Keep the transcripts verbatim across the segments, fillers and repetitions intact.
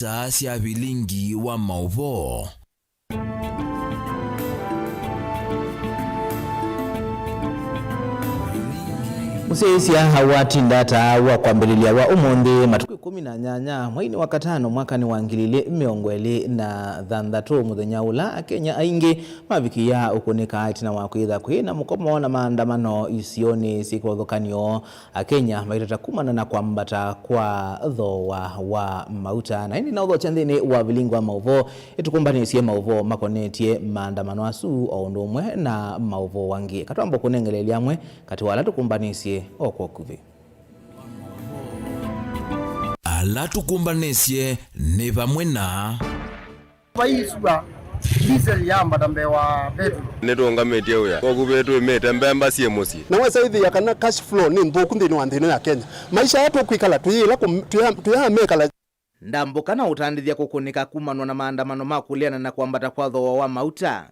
Saa sya vilingi wa maũvoo. Mũsyaĩĩsya watinda ata wa kwambĩlĩlya wa ũmũnthĩ, matukũ ĩkũmi na nyanya, mweinĩ wa katano, mwakanĩ wa ngili ilĩ mĩongo ĩlĩ na thanthatũ, mũthenya ũla Akenya aingĩ mavikĩaa ũkũnĩka ĩtina wa kwĩtha kwĩ na mũkomo na maandamano isionĩ syĩ kĩvathũkany'o. Akenya maitata kumana na kwambata kwa thooa wa mauta. Na ĩndĩ na ũthokya nthĩnĩ wa vilingi wa maũvoo, ĩtũkũmbanĩsye maũvoo makonetye maandamano asu o ũndũ ũmwe na maũvoo angĩ. Katwamba kũnengeleelya amwe katĩ wa ala tũkũmbanĩsye o kwa ũkuvĩ. Ala tũkũmbanĩsye nĩ vamwe na Vai ĩsua, diesel yambata mbee wa petrol. Nĩtũũngamĩtye wĩa, kwoou twĩmĩte mbemba syĩ mũsyĩ. Na wesa ĩthĩa kana cash flow nĩ nthũku nthĩnĩ wa nthĩ ĩno ya Kenya. Maisha aya tũkwĩkala tũyĩla kũm-, tũya-, tũyamekala. Ndambũka na ũtandĩthya kũkũnĩka kumanwa na maandamano ma kũleana na kwambata kwa thooa wa mauta.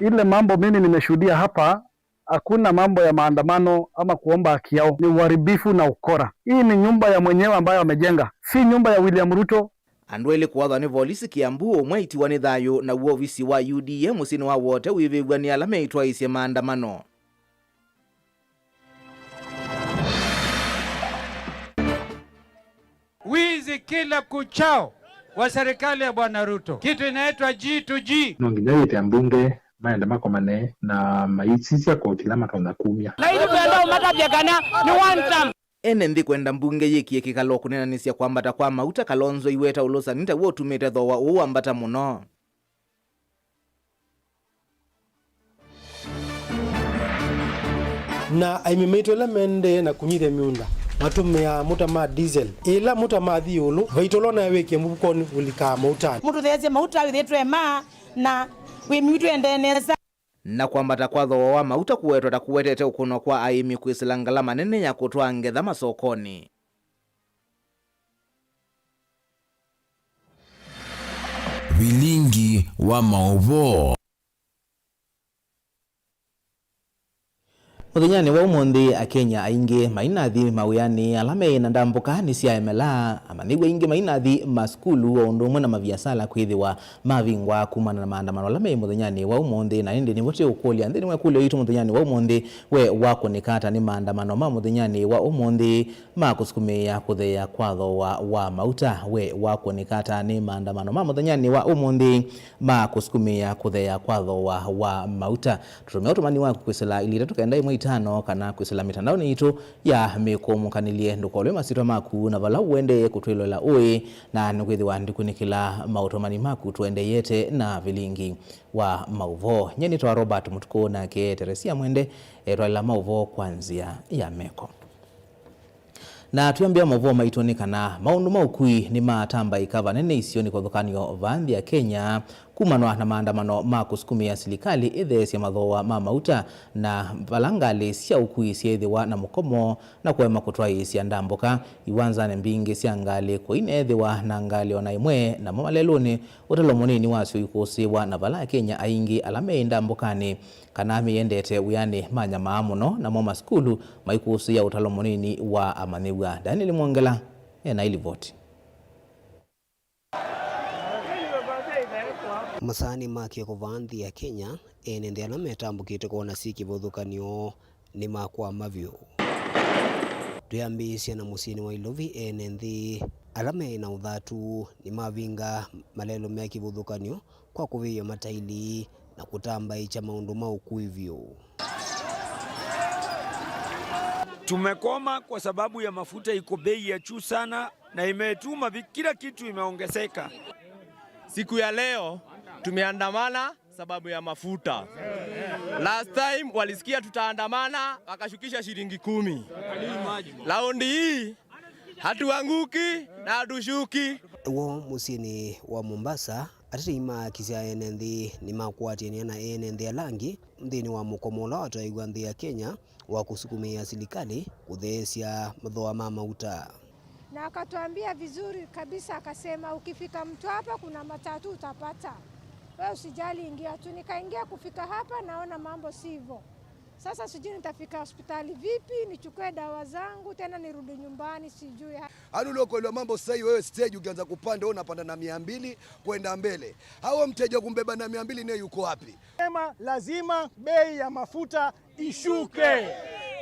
Ile mambo mimi nimeshuhudia hapa, hakuna mambo ya maandamano ama kuomba haki yao. Ni uharibifu na ukora. Hii ni nyumba ya mwenyewe ambayo amejenga, si nyumba ya William Ruto. Andũ elĩ kũathwa nĩ volisi Kiambu, ũmwe aitiwa nĩ thayũ, na w'o ovisi wa U D A mũsyĩnĩ wa Wote wĩvĩvw'a nĩ ala meĩtwaĩĩsye maandamano. Wizi kila kuchao wa serikali ya Bwana Ruto. Kitu inaitwa G to G. No nginya wĩte ambunge maende makomane na maisisya koti ĩla matonya kumya. Na itũ twenda ũmatavya kana nĩ one term. Ene nthĩ kwenda mbunge yĩkie kĩkalo kũnenanĩsya kwambata kwa mauta, Kalonzo aiweta ũlũsani ta w'o ũtumĩte thooa ũũ wambata mũno. Na aĩmi maitũ ala maendee na kũnyithya mĩũnda matũmĩaa mauta ma diesel. Ĩla mauta mathi ĩũlũ, vaitolo nayo wĩkĩe mũvukonĩ ũlikaa mautanĩ. Mũtũtheesye mauta wĩthĩtwe ma na wĩmi witũ endee nesa. Na kwambata kwa thooa wa mauta kũwetwa ta kũwetete ũkũno kwa aĩmi kwĩsĩla ngalama nene ya kũtwaa ngetha masokonĩ. Vilingi wa maũvoo. Mũthenyanĩ wa ũmũnthĩ, Akenya aingĩ mainathi mawĩanĩ ala meĩ na ndambũka nĩsyaemela, amanyĩw'a aingĩ mainathi masukulu o ũndũ ũmwe na maviasala kwĩthĩwa mavingwa kumana na maandamano ala meĩ mũthenyanĩ wa ũmũnthĩ. Na ĩndĩ nĩvo tũũkũlya, nthĩnĩ wa ĩkũlyo yitũ mũthenyanĩ wa ũmũnthĩ, we wakũnĩka ata nĩ maandamano ma mũthenyanĩ wa ũmũnthĩ ma kũsukumĩĩa kũtheea kwa thooa wa mauta? We wakũnĩka ata nĩ maandamano ma mũthenyanĩ wa ũmũnthĩ ma kũsukumĩĩa kũtheea kwa thooa wa mauta? Tũtũmĩa ũtũmani waku kwĩsĩla ilĩ itatũ kenda ĩmwe itano kana kwĩsĩla mĩtandaonĩ yitũ ya mĩkũmũkanĩlye. Ndũkolwe masyĩtwa maku na vala ũendee kũtwĩloela ũĩ, na nĩkwĩthĩwa ndikunĩkĩla maũtũmani maku tũendeeyete na vilingi wa maũvoo. Nyie nĩtawa Robert Mũtukũ, nake Teresia Mwende etwaĩla maũvoo kwa nzĩa ya meko. Na twĩambĩa maũvoo maitũ nĩ kana maũndũ ma ũkui nĩmatambaĩka vanene isionĩ kĩvathũkany'o va nthĩ ya Kenya, kumanwa na maandamano ma kũsukumĩa silikalĩ ĩtheesye mathooa ma mauta, na vala ngalĩ sya ũkui syeethĩwa na mũkomo na kũema kũtwaĩĩsya ndambũka iwanzanĩ mbingĩ sya ngalĩ, kũineethĩwa na ngalĩ o na ĩmwe, namo malelũnĩ, ũtalo mũnini wasyo ikũsĩĩwa, na vala Akenya aingĩ ala meĩ ndambũkanĩ kana meyendete wĩanĩ manyamaa mũno, namo masukulu maikũsĩĩa ũtalo mũnini wa amanyĩw'a. Daniel Mwongela ena ilivoti. Masaanĩ ma kĩoko va nthĩ ya Kenya, ene nthĩ ala metambũkĩte kwona syĩ kĩvathũkany'o nĩmakwama vyũ. Twĩambĩĩsya na mũsyĩnĩ wa Ilovi, ene nthĩ ala meĩ na ũthatu nĩmavinga malelũ me kĩvathũkany'o kwa kũvĩĩa mataili na kũtambaĩkya maũndũ ma ũkui vyũ. Tumekwama kwa sababu ya mafuta iko bei ya juu sana na imetuma vi-, kila kitu imeongezeka. Siku ya leo tumeandamana sababu ya mafuta. Last time walisikia tutaandamana, wakashukisha shilingi kumi. Laundi hii, hatuanguki na hatushuki. W'o mũsyĩnĩ wa Mombasa, atetei maakisya ene nthĩ nĩmakwatĩanĩa na ene nthĩ ala angĩ nthĩnĩ wa mũkomo ũla wataĩw'a nthĩ ya Kenya wa kũsukumĩĩa silikalĩ kũtheesya mathooa ma mauta. Na akatuambia vizuri kabisa, akasema, "Ukifika Mtwapa kuna matatu utapata. Wewe usijali, ingia tu." Nikaingia, kufika hapa naona mambo si hivyo. Sasa sijui nitafika hospitali vipi, nichukue dawa zangu, tena nirudi nyumbani, sijui. Yaani ule ukweli wa mambo sasa hivi, wewe stage ukianza kupanda, wewe unapanda na mia mbili kwenda mbele. Hao mteja kumbeba na mia mbili naye yuko wapi? Sema lazima bei ya mafuta ishuke.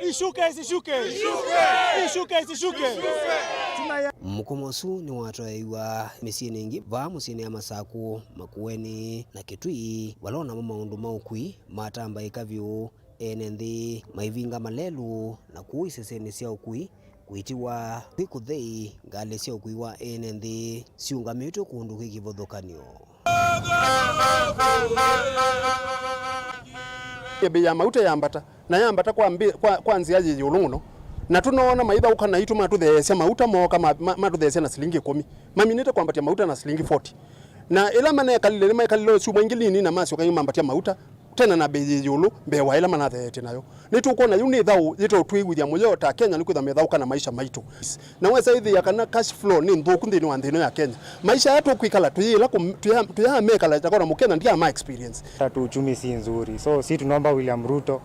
Ishuke, isishuke? Ishuke, isishuke? Tunaya- Mũkomo ũsu nĩwatwaĩiwa mĩsyĩnĩ ĩngĩ vaa mũsyĩnĩ ya Masakũ, Makueni na Kitui, vala onamo maũndũ ma ũkui matambaĩka vyũ. Ene nthĩ maivinga malelũ na kũu isesenĩ sya ũkui kwĩtiwa kwĩ kũthei. Ngalĩ sya ũkui wa ene nthĩ siũngamĩtwe kũndũ kwĩ kĩvathũkany'o. Bei ya mauta yambata, na yambata kwa, mbi- kwa, kwa nzĩa yĩ ĩũlũ mũno, na tũnoona maithaũka naitũ matũtheesya mauta, mooka ma- ma- matũtheesya na silingi ĩkũmi, maminĩte kwambatya mauta na silingi forty. Na ĩla manekalile, nĩmekalile o syumwa ingĩ nini na masyoka yu mambatya mauta tena na mbei yĩ ĩũlũ mbee wa ĩla manatheetye nayo. Nĩtũkwona yu nĩ thaũ yĩtũtwĩw'ĩthya mũyo ta Kenya nĩkwĩtha methaũka na maisha maitũ. Na wesa ĩthĩa kana cash flow nĩ nthũku nthĩnĩ wa nthĩ ĩno ya Kenya. Maisha aya tũkwĩkala tũyĩla kũm- tũya- tũyamekala takona Mũkenya ndiama experience. Hata tu uchumi si nzuri. So si tunaomba William Ruto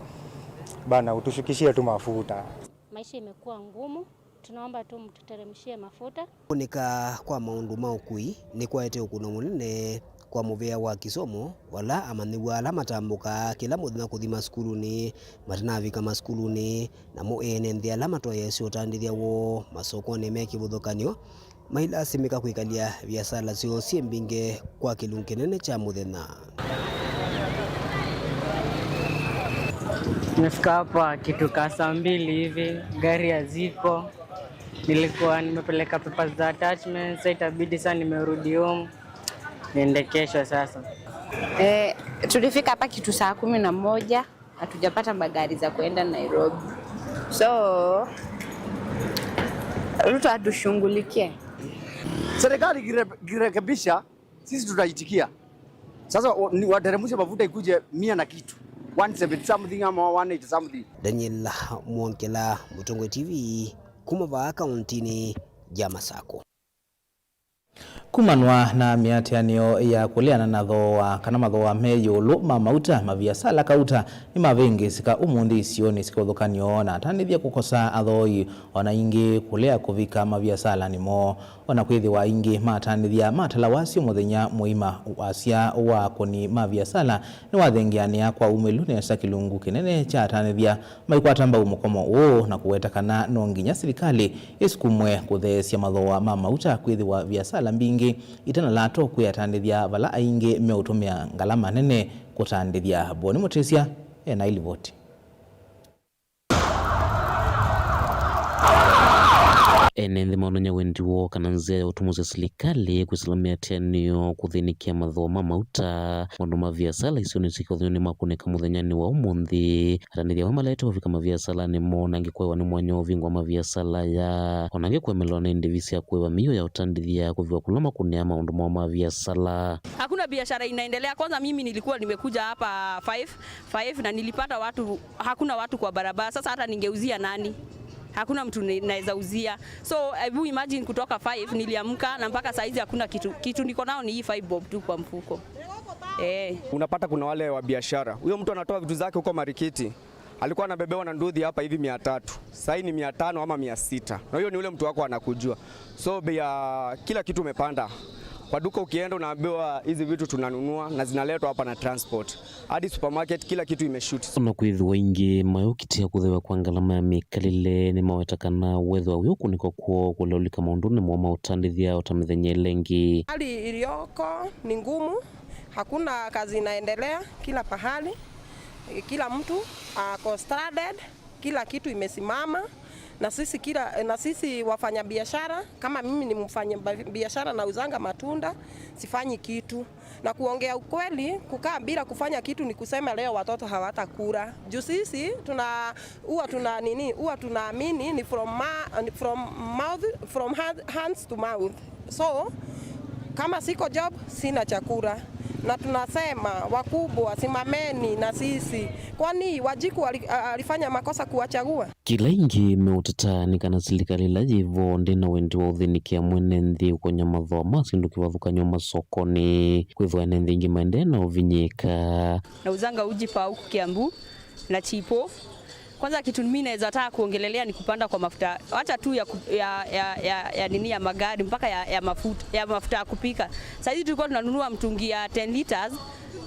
bana utushukishie tu mafuta. Maisha imekuwa ngumu. Tunaomba tu mtuteremshie mafuta. Kũnĩka kwa maũndũ ma ũkui nĩkwaete ũkũno mũnene kwa mũvĩa wa kĩsomo, vala amanyĩw'a ala matambũkaa kĩla mũthenya kũthi masukulunĩ matanavika masukulunĩ, namo ene nthĩ ala matwaĩĩasya ũtandĩthya woo masokonĩ me kĩvathũkany'o mailasimĩka kwĩkalya viasala syoo syĩ mbingĩ kwa kĩlungu kĩnene kya mũthenya. Nimefika hapa kitu kaa saa mbili hivi, gari hazipo. Nilikuwa nimepeleka papers za attachments, sasa itabidi sasa nimerudi home. Niende kesho sasa. Eh, tulifika hapa kitu saa kumi na moja, hatujapata magari za kuenda Nairobi. So, Ruto atushughulikie. Serikali ikire- ikirekebisha, sisi tutaitikia. Sasa wa- ni- wateremshe mafuta ikuje mia na kitu, one seventy something ama one eighty something. Daniel Mwongela, Mũtongoi T V, kuma vaa kauntinĩ ya Masakũ. Kumanwa na mĩatĩanĩo ya kũleana na thooa kana mathooa me ĩũlũ ma mauta, maviasala kauta nĩmavĩngĩĩsĩka ũmũnthĩ isionĩ syĩ kĩvathũkany'o na atandĩthya kũkosa athooi, o na ingĩ kũlea kũvika maviasalanĩ moo. O na kwĩthĩwa aingĩ ma atandĩthya matalawa asyo mũthenya mũima, wasya wa akũni ma viasala nĩwathengeanĩa kwa umĩlu nesa kĩlungu kĩnene kya atandĩthya maikwata mbau mũkomo ũũ na kũweta kana no nginya silikalĩ ĩsukumwe kũtheesya mathooa ma mauta kwĩthĩwa viasala mbingĩ itanalato kwĩ atandĩthya vala aingĩ meũtũmĩa ngalama nene kũtandĩthya. Boni Mũtĩsya e na ilivoti. Ene nthĩ maonany'a wendi woo kana nzĩa ya ũtũmũsya silikalĩ kwĩsĩla mĩatĩanĩo kũthĩnĩkĩa mathooa ma mauta. Maũndũ ma viasala isionĩ syĩ kĩvathũkany'o nĩmakũnĩka mũthenyanĩ wa ũmũnthĩ. Atandĩthya amwe malaete kũvika maviasalanĩ moo, na angĩ kũewa nĩ mwanya wa ũvingwa maviasala aya, o na angĩ kũemelwa nĩ ndĩvi sya kũĩva mĩio ya ũtandĩthya kũviwa kũla makũnĩaa maũndũ moo ma viasala. Hakuna biashara inaendelea. Kwanza mimi nilikuwa nimekuja hapa five, five na nilipata watu, hakuna watu kwa barabara. Sasa hata ningeuzia nani? Hakuna mtu ni- naweza uzia. So hebu imagine, kutoka five niliamka na mpaka saa hizi hakuna kitu. Kitu niko nao ni hii five bob tu kwa mfuko. Eh. Unapata kuna wale wa biashara, huyo mtu anatoa vitu zake huko marikiti, alikuwa anabebewa na nduthi hapa hivi mia tatu, sahii ni mia tano ama mia sita, na huyo ni ule mtu wako anakujua. So bei ya kila kitu imepanda. Kwa duka ukienda unaambiwa hizi vitu tunanunua na zinaletwa hapa na transport. Hadi supermarket, kila kitu imeshoot. O na kwĩthĩwa aingĩ mayũkitĩa kũthew'a kwa ngalama ya mĩkalĩle, nĩmaweta kana wethĩwa wĩ ũkũnĩko kwoo kũlea ũlika maũndũnĩ moo ma ũtandĩthya o ta mĩthenya ĩla ĩngĩ. Hali iliyoko ni ngumu, hakuna kazi inaendelea kila pahali, kila mtu ako stranded, kila kitu imesimama, na sisi kila, na sisi wafanya biashara, kama mimi ni mfanya ba- biashara, nauzanga matunda, sifanyi kitu. Na kuongea ukweli, kukaa bila kufanya kitu ni kusema leo watoto hawatakula. Juu sisi tuna huwa tuna nini, huwa tunaamini ni from, ma, ni from mouth, from hand, hands to mouth. So kama siko job, sina chakula, na tunasema wakubwa, simameni na sisi. Kwani Wanjikũ ali- a- alifanya makosa kuwachagua? Kĩla ĩngĩ meũteta nĩ kana silikalĩ ĩla yĩvo ndĩ na wendi wa ũthĩnĩkĩa mwene nthĩ ũkonya mathooa ma syĩndũ kĩvathũkany'o masokonĩ, kwĩthĩwa ene nthĩ aingĩ maendee na ũvinyĩĩka. Nauzanga uji pa huku Kiambu, na chipo. Kwanza kitu mimi naweza taka kuongelelea ni kupanda kwa mafuta, wacha tu ya, ku- ya, ya, ya, ya nini, ya magari, mpaka ya, ya mafuta, ya mafuta ya kupika. Saa hizi tulikuwa tunanunua mtungi ya ten liters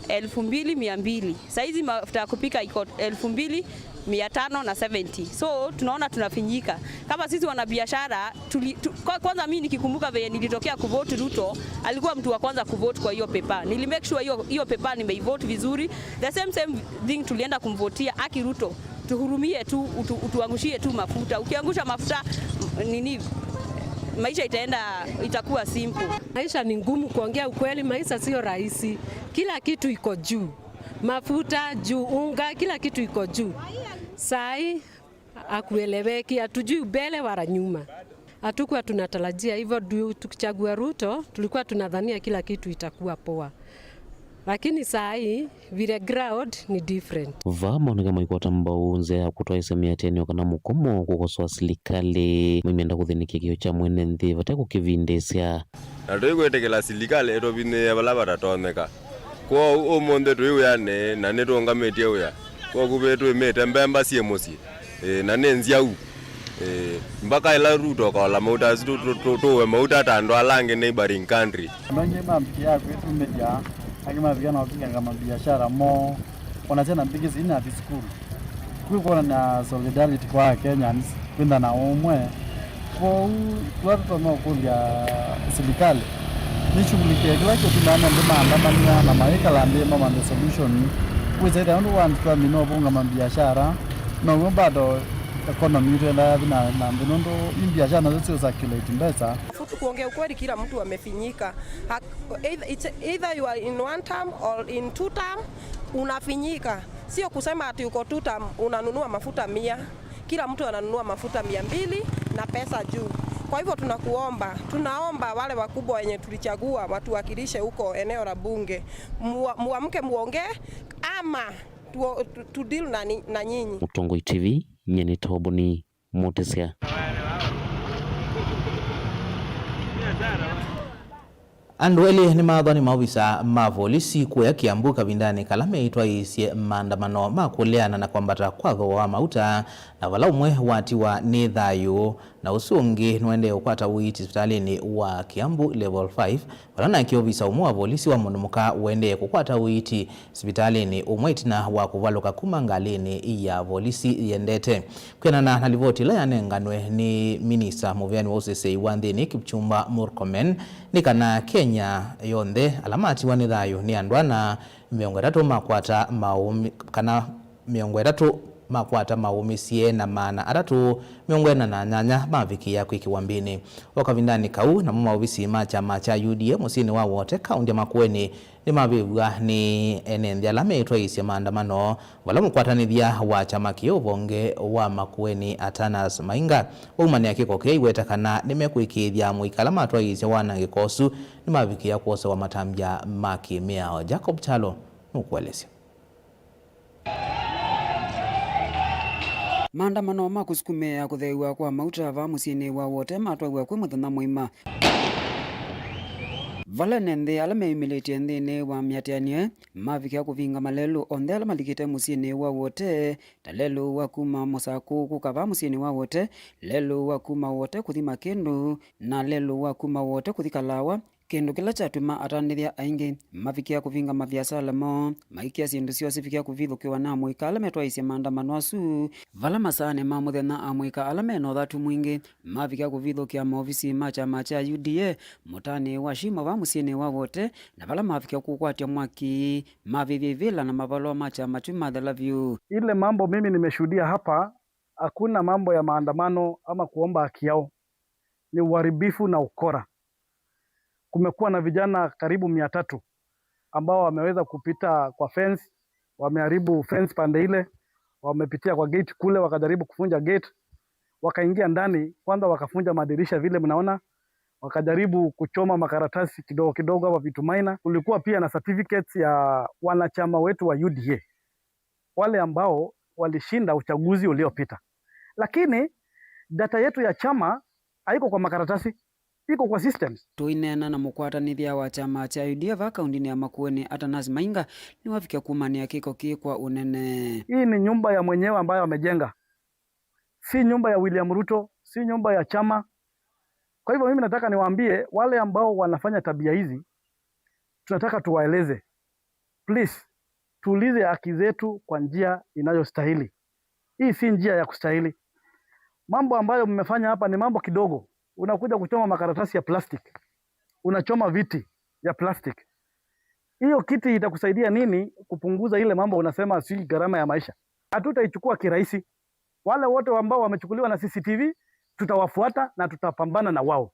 elfu mbili mia mbili. Saa hizi mafuta ya kupika iko elfu mbili mia tano na seventy. So tunaona tunafinyika kama sisi wanabiashara. Tuli, tu, kwa, kwanza mimi nikikumbuka venye nilitokea kuvote Ruto, alikuwa mtu wa kwanza kuvote kwa hiyo pepa. Nili make sure hiyo hiyo pepa nimeivote vizuri. The same same thing, tulienda kumvotia Aki Ruto, tuhurumie tu, utu, utuangushie tu mafuta. Ukiangusha mafuta, m- nini, maisha itaenda, itakuwa simple. Maisha ni ngumu, kuongea ukweli, maisha sio rahisi. Kila kitu iko juu, mafuta juu, unga, kila kitu iko juu. Sai akueleweki, hatujui mbele wala nyuma. Hatukuwa tunatarajia hivyo. Du- tukichagua Ruto, tulikuwa tunadhania kila kitu itakuwa poa, lakini saa hii vile ground ni different. Vaa maoneka maikwata mbau nzĩa ya kũtwaĩsya mĩatĩanĩo kana mũkomo kũkosoa silikalĩ, maimenda kũthĩnĩkĩa kĩo kya mwene nthĩ vate kũkĩvindĩsya. Na tũikwĩtĩkĩla silikalĩ ĩtũvinyĩĩe vala vatatonyeka. Kwoou ũmũnthĩ twĩ wĩanĩ na nĩtũũngamĩtye wĩa. Kwoou vĩtwĩmĩte mbemba syĩ mũsyĩ, ĩĩ, na nĩ nzyau. Ĩĩ, mbaka ĩla Ruto ũkaola mauta asu tũ- tũ- tũ- tũũe mauta ta andũ ala angĩ neighboring country. Andũ aingĩ mambikia kwĩtumĩthya, angĩ mavika na kũvinganga mabiashara moo, ona syana mbingĩ sinathi sukulu. Kwĩ kwonany'a solidarity kwa Kenyans, kwĩtha na ũmwe. Kwoou, tũla tũtonya ũkũlya silikalĩ nĩshughulikie kĩla kĩtumaa andũ maandamania na maikala nthĩ mamanthe solution. Wĩsa ĩthĩa nũndũ wa twamina ũvũnga mabiashara, now'o bado economy yitũ yendaa yathi na, na nthĩ, nũndũ i biashara nasyo sio circulate mbesa. Kuongea ukweli, kila mtu amefinyika. Hak- either, it's either you are in one term or in two term, unafinyika. Sio kusema ati uko two term unanunua mafuta mia. Kila mtu ananunua mafuta mia mbili na pesa juu. Kwa hivyo tunakuomba, tunaomba wale wakubwa wenye tulichagua watuwakilishe huko eneo la bunge, mua- muamke muongee ama tu, tu, tu deal na, ni- na nyinyi. Mũtongoi T V, nyie nĩ Toboni Mũtĩsya. Andũ elĩ nĩmaathwa nĩ maovisa ma volisi kũya Kiambu kavindanĩ kala meĩtwaĩĩsye maandamano ma kũleana na kwambata kwa thooa wa mauta, na vala ũmwe watiwa nĩ thayũ, na ũsu ũngĩ nũendee ũkwata ũiiti sivitalĩnĩ wa Kiambu Level five, vala nake ovisa ũmwe wa volisi wa mũndũ mũka ũendee kũkwata ũiiti sivitalĩnĩ ũmwe ĩtina wa kũvalũka kuma ngalĩnĩ ya volisi yendete. Kwĩanana na livoti ĩla yanenganwe nĩ minista mũveani wa ũseseĩ wa nthĩnĩ Kipchumba Murkomen, nĩ kana Kenya yonthe ala matiwa nĩ thayũ nĩ andũ ana mĩongo ĩtatũ makwata maũmi-, kana mĩongo ĩtatũ makwata maũmĩsye na maana atatũ mĩongo ĩna na nyanya mavikĩĩa kwĩkĩwa mbĩnĩ. O kavindanĩ kau, namo maovisi ma kyama kya U D A mũsyĩnĩ wa Wote, kaũntĩ ya Makueni, nĩmavĩvw'a nĩ ene nthĩ ala meĩtwaĩĩsye maandamano, vala mũkwatanĩthya wa kyama kĩĩ ũvonge wa Makueni, Atanas Mainga, waumanĩa kĩko kĩĩ aiweta kana nĩmekwĩkĩĩthya amũika ala matwaĩĩsye wanangĩko ũsu nĩmavikĩĩa kwosewa matambya ma kĩ-mĩao. Jacob Kyalo nũkũelesya. Maandamano ma kũsukumĩa kũtheew'a kwa mauta vaa mũsyĩnĩ wa Wote matwaiw'a kwĩ mũthenya mũima, vala ene nthĩ ala meyumĩlĩtye nthĩnĩ wa mĩatĩanĩo mavikĩa kũvinga malelũ onthe ala malikĩte mũsyĩnĩ wa Wote, ta lelũ wa kuma Mũsakũ kũka vaa mũsyĩnĩ wa Wote, lelũ wa kuma Wote kũthi Makĩndũ, na lelũ wa kuma Wote kũthi Kalawa. Kĩndũ kĩla kyatuma atandĩthya aingĩ mavikĩa kũvinga maviasala moo, maikĩa syĩndũ syoo sivikĩa kũvithũkĩwa na amũika ala metwaĩĩsye maandamano asu, vala masaanĩ ma mũthenya amũika ala me na ũthatu mwingĩ mavikĩa kũvithũkĩa maovisi ma kyama kya U D A mũtaanĩ wa Shimo vaa mũsyĩnĩ wa Wote, na vala mavikĩa kũkwatya mwaki, mavĩvya ivĩla na mavalũa ma kyama kyu mathela vyũ. Ile mambo mimi nimeshuhudia hapa, hakuna mambo ya maandamano ama kuomba haki yao. Ni uharibifu na ukora. Kumekuwa na vijana karibu mia tatu ambao wameweza kupita kwa fence, wameharibu fence pande ile, wamepitia kwa gate kule, wakajaribu kufunja gate, wakaingia ndani, kwanza wakafunja madirisha vile mnaona, wakajaribu kuchoma makaratasi kidogo kidogo hapa vitu minor. Kulikuwa pia na certificates ya wanachama wetu wa U D A, wale ambao walishinda uchaguzi uliopita. Lakini data yetu ya chama haiko kwa makaratasi. iko kwa systems. Tũineena na mũkwatanĩthya wa kyama kya U D A va kaũndĩnĩ ya Makueni, Atanas Mainga, nĩwavikya kumanĩa kĩko kĩĩ kwa ũnene. Hii ni nyumba ya mwenyewe ambayo amejenga, si nyumba ya William Ruto, si nyumba ya chama. Kwa hivyo mimi nataka niwaambie wale ambao wanafanya tabia hizi, tunataka tuwaeleze, please, tuulize haki zetu kwa njia inayostahili. Hii si njia ya kustahili. Mambo ambayo mmefanya hapa ni mambo kidogo. Unakuja kuchoma makaratasi ya plastic, unachoma viti ya plastic. Hiyo kiti itakusaidia nini kupunguza ile mambo unasema si gharama ya maisha? Hatutaichukua kirahisi. Wale wote ambao wamechukuliwa na C C T V, tutawafuata na tutapambana na wao.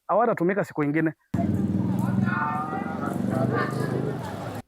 Hawatatumika siku ingine.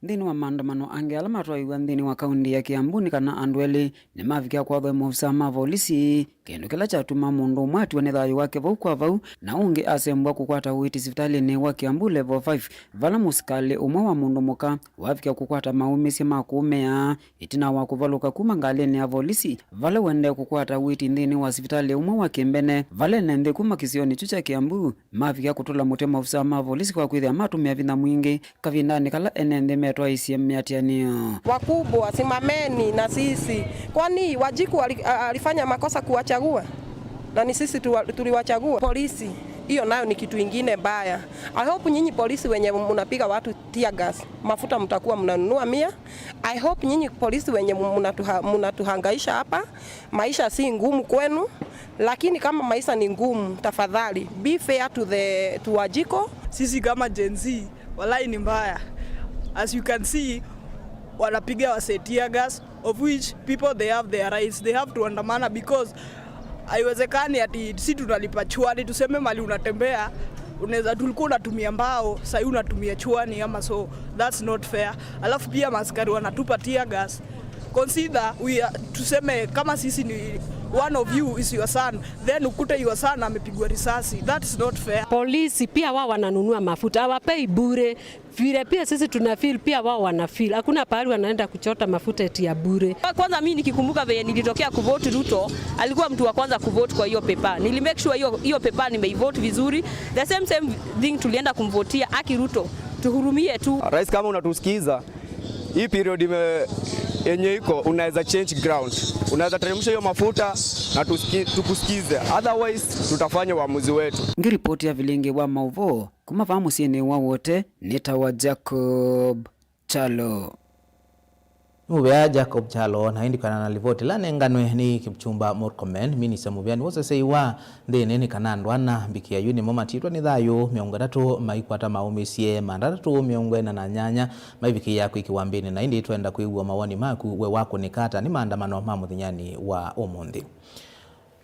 Nthĩnĩ wa maandamano angĩ ala matwaiwa nthĩnĩ wa kaũndĩ ya Kiambu nĩ kana andũ elĩ nĩmavikia kwathwa maovisaa ma volisi, kĩndũ kĩla kyatuma mũndũ ũmwe atiwa nĩ thayũ wake vau kwa vau, na ũngĩ asembwa kũkwata ũiiti sivitalĩnĩ wa Kiambu Level five, vala mũsikalĩ ũmwe wa mũndũ mũka wavikia kũkwata maũmĩsye ma kũũmĩa. Ĩtina wa kũvalũka kuma ngalĩnĩ ya volisi, vala ũendee kũkwata ũiiti nthĩnĩ wa sivitalĩ ũmwe wa Kĩmbene, vala ene nthĩ kuma kĩsionĩ kyu kya Kiambu mavikia kũtũla mũtĩ maovisaa ma volisi kwa kwĩthĩa matũmĩa vinya mwingĩ kavindanĩ kala ene nthĩ metwaisye mĩatĩanĩo. Wakubwa, simameni na sisi. Kwani Wanjikũ ali-, a-, alifanya makosa kuwachagua? Na ni sisi tuwa-, tuliwachagua? Polisi, hiyo nayo ni kitu ingine mbaya. I hope nyinyi polisi wenye mnapiga watu tear gas, mafuta mtakuwa mnanunua mia. I hope nyinyi polisi wenye mnatuha-, mnatuhangaisha hapa, maisha si ngumu kwenu, lakini kama maisha ni ngumu, tafadhali be fair to the, to Wanjikũ. Sisi kama Gen Z, walai ni mbaya. As you can see, wanapiga wasee tear gas, of which people, they have their rights, they have to andamana because haiwezekani ati si tunalipa chwani, tuseme mali unatembea, unaweza, tulikuwa unatumia mbao, sahii unatumia chwani ama so, that's not fair. Alafu pia maaskari wanatupa tear gas. Consider we are, tuseme kama sisi ni, one of you is your son, then ukute your son amepigwa risasi, that's not fair. Polisi pia wao wananunua mafuta, hawapei bure. Vile pia sisi tuna feel, pia wao wana feel. Hakuna pahali wanaenda kuchota mafuta eti ya bure. Kwanza mimi nikikumbuka venye nilitokea kuvote Ruto, alikuwa mtu wa kwanza kuvote kwa hiyo pepa. Nili make sure hiyo, hiyo pepa nimeivote vizuri. The same, same thing, tulienda kumvotia. Aki Ruto, tuhurumie tu. Rais, kama unatusikiza, hii period ime-, yenye iko, unaweza change ground. Unaweza teremsha hiyo mafuta na tusiki-, tukusikize. Otherwise, tutafanya uamuzi wetu. Ngiripoti ya Vilingi wa Mauvoo, kuma vaa mũsyĩnĩ wa Wote, nĩtawa Jacob Kyalo. Nĩ mũvea Jacob Kyalo, na ĩndĩ kwĩanana na livoti ĩla nenganwe nĩ Kipchumba Murkomen, minista mũvea nĩwoseseiwa nthĩnĩ nĩ kana andũ ana mbikĩa yu nĩmo matiitwa nĩ thayũ, mĩongo ĩtatũ maikwata maũmĩsye, maana atatũ mĩongo ĩna na nyanya maivikĩĩa kwĩkĩwa mbĩnĩ, na ĩndĩ twenda kwĩw'a mawoni maku we wakũnĩka ata nĩ maandamano ma mũthenyanĩ wa ũmũnthĩ.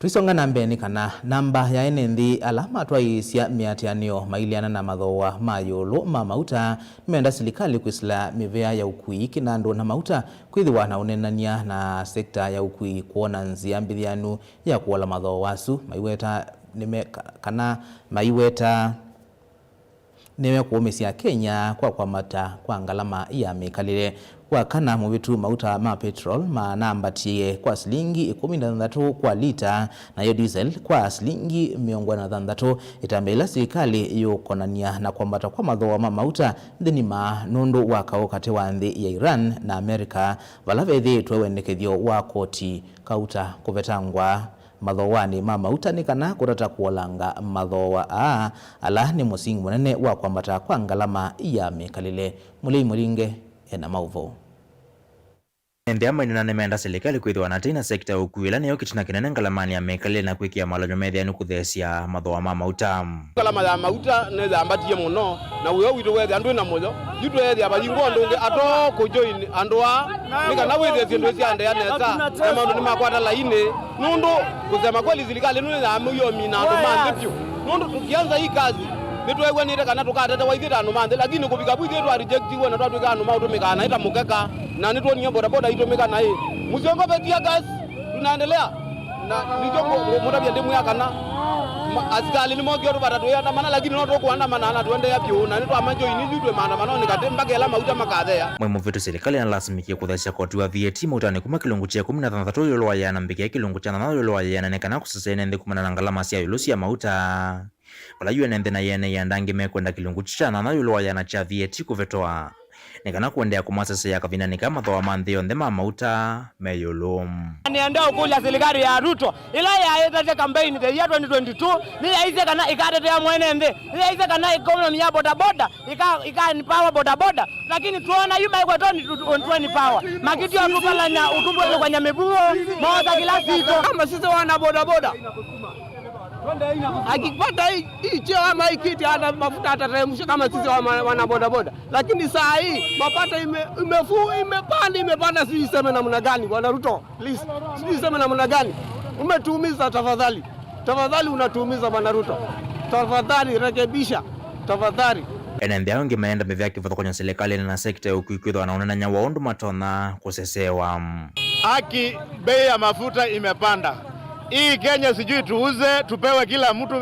Tũisonga na mbee nĩ kana namba ya ene nthĩ ala matwaĩĩsya mĩatĩanĩo maileana na mathooa ma ĩũlũ ma mauta nĩmenda silikalĩ kwĩsĩla mĩvea ya ũkui kĩnandũ na mauta kwĩthĩwa na ũneenany'a na sekta ya ũkui kwona nzĩa mbĩthĩanu ya kũola mathooa asu maiweta nĩme-, ka-, kana maiweta nĩmekũũmĩsya Kenya kwa kwambata kwa ngalama ya mĩkalĩle. Wa kana mũvĩtu, mauta ma petrol manambatie kwa silingi ĩkũmi na thanthatũ kwa lita, nayo diesel kwa silingi mĩongo ĩna na thanthatũ, ĩtambya ĩla silikalĩ yũkonany'a na kwambata kwa mathooa ma mauta nthĩ nima nũndũ wa kaũ katĩ wa nthĩ ya Iran na America, vala vethĩĩtwe wendekethyo wa koti kauta kũvetangwa mathooanĩ ma mauta nĩ kana kũtata kũolanga mathooa aa, ala nĩ mũsingi mũnene wa kwambata kwa ngalama ya mĩkalĩle. Mũlei Mũlinge ena maũvoo. Ene nthĩ aa mainena nĩmenda silikalĩ kwĩthĩwa na tei na sekita ya ũkui ĩla nĩyo kĩtina kĩnene ngalamanĩ ya mĩkalĩle na kwĩkĩa malany'o methĩanu kũtheesya mathooa ma mauta. Ngalama ya mauta nĩyambatie mũno, na wĩoo witũ weethĩa ndwĩ na mũyo. Yu tweethĩa vayingwa ũndũ ũngĩ atoo kũjoin andũ aa, nĩ kana wĩthĩe syĩndũ isyaendeea nesa, na maũndũ nĩmakwata lainĩ, nũndũ kusema kweli silikalĩ ĩno nĩyaamũie ũmina andũ ma nthĩ vyũ. Nũndũ tukianza hii kazi, nĩtweew'anĩte kana tũkatetewa ithyĩ ta andũ ma nthĩ, lakini kũvika vu ithyĩ twa rejectiwe na twatw'ĩka andũ ma ũtũmĩkaa naĩ ta mũkeka, na nĩtwonie bodaboda itũmĩka naĩ. Msiongope tear gas, tunaendelea. Na nĩkyo ngũ-, ngũ-, ngũtavya ndĩmwĩa kana ma-, asikalĩ nĩmokie tũvata tũiandamana, lakini no tũkũandamana na tũendeea vyũ, na nĩtwamajoini yu twĩ maandamanonĩ katĩ mpaka ĩla mauta makathea. Mwei mũvĩtu, silikalĩ nĩlasimĩkie kũtheesya koti wa V A T mautanĩ kuma kĩlungu kya ĩkũmi na thanthatũ ĩũlũ wa ĩana mbĩkĩa kĩlungu kya thanthatũ ĩũlũ wa ĩana nĩ kana kũsesya ene nthĩ kumana na ngalama sya ĩũlũ sya mauta. Vala yu ene nthĩ na ene ianda angĩ mekwenda kĩlungu kya nyanya ĩũlũ wa ĩana kya V A T kũvetwa, nĩ kana kũendeea kũmasesea kavindanĩ kaa mathooa ma nthĩ yonthe ma mauta me ĩũlũ. Nĩenda ũkũlya silikalĩ ya Ruto, ĩla yaĩtete campaign the year twenty twenty-two, nĩyaisye kana ĩkatetea mwene nthĩ, nĩyaisye kana economy ya bodaboda ika, ika empower bodaboda, lakini tuona yu maikwetoni tu, tu, twenty power. Makitio kuvalanya utumbuelukanya mivuo, moza kila sito. Kama sisi wana bodaboda, akipata hii, hii cheo ama hii kiti, ana mafuta atateremsha kama sisi wa ma, wana bodaboda. Lakini saa hii mapato ime, imefu, imepanda, imepanda, sijui iseme namna gani, Bwana Ruto. Please, sijui iseme namna gani. Umetuumiza tafadhali. Tafadhali unatuumiza Bwana Ruto. Tafadhali rekebisha. Tafadhali. Ene nthĩ aingĩ maenda mĩvea kĩvathũkany'o silikalĩnĩ na sekta ya ũkui kwĩthĩwa na ũnenany'a wa ũndũ matonya kũsesewa. Haki, bei ya mafuta imepanda. Hii Kenya sijui tuuze, tupewe kila mtu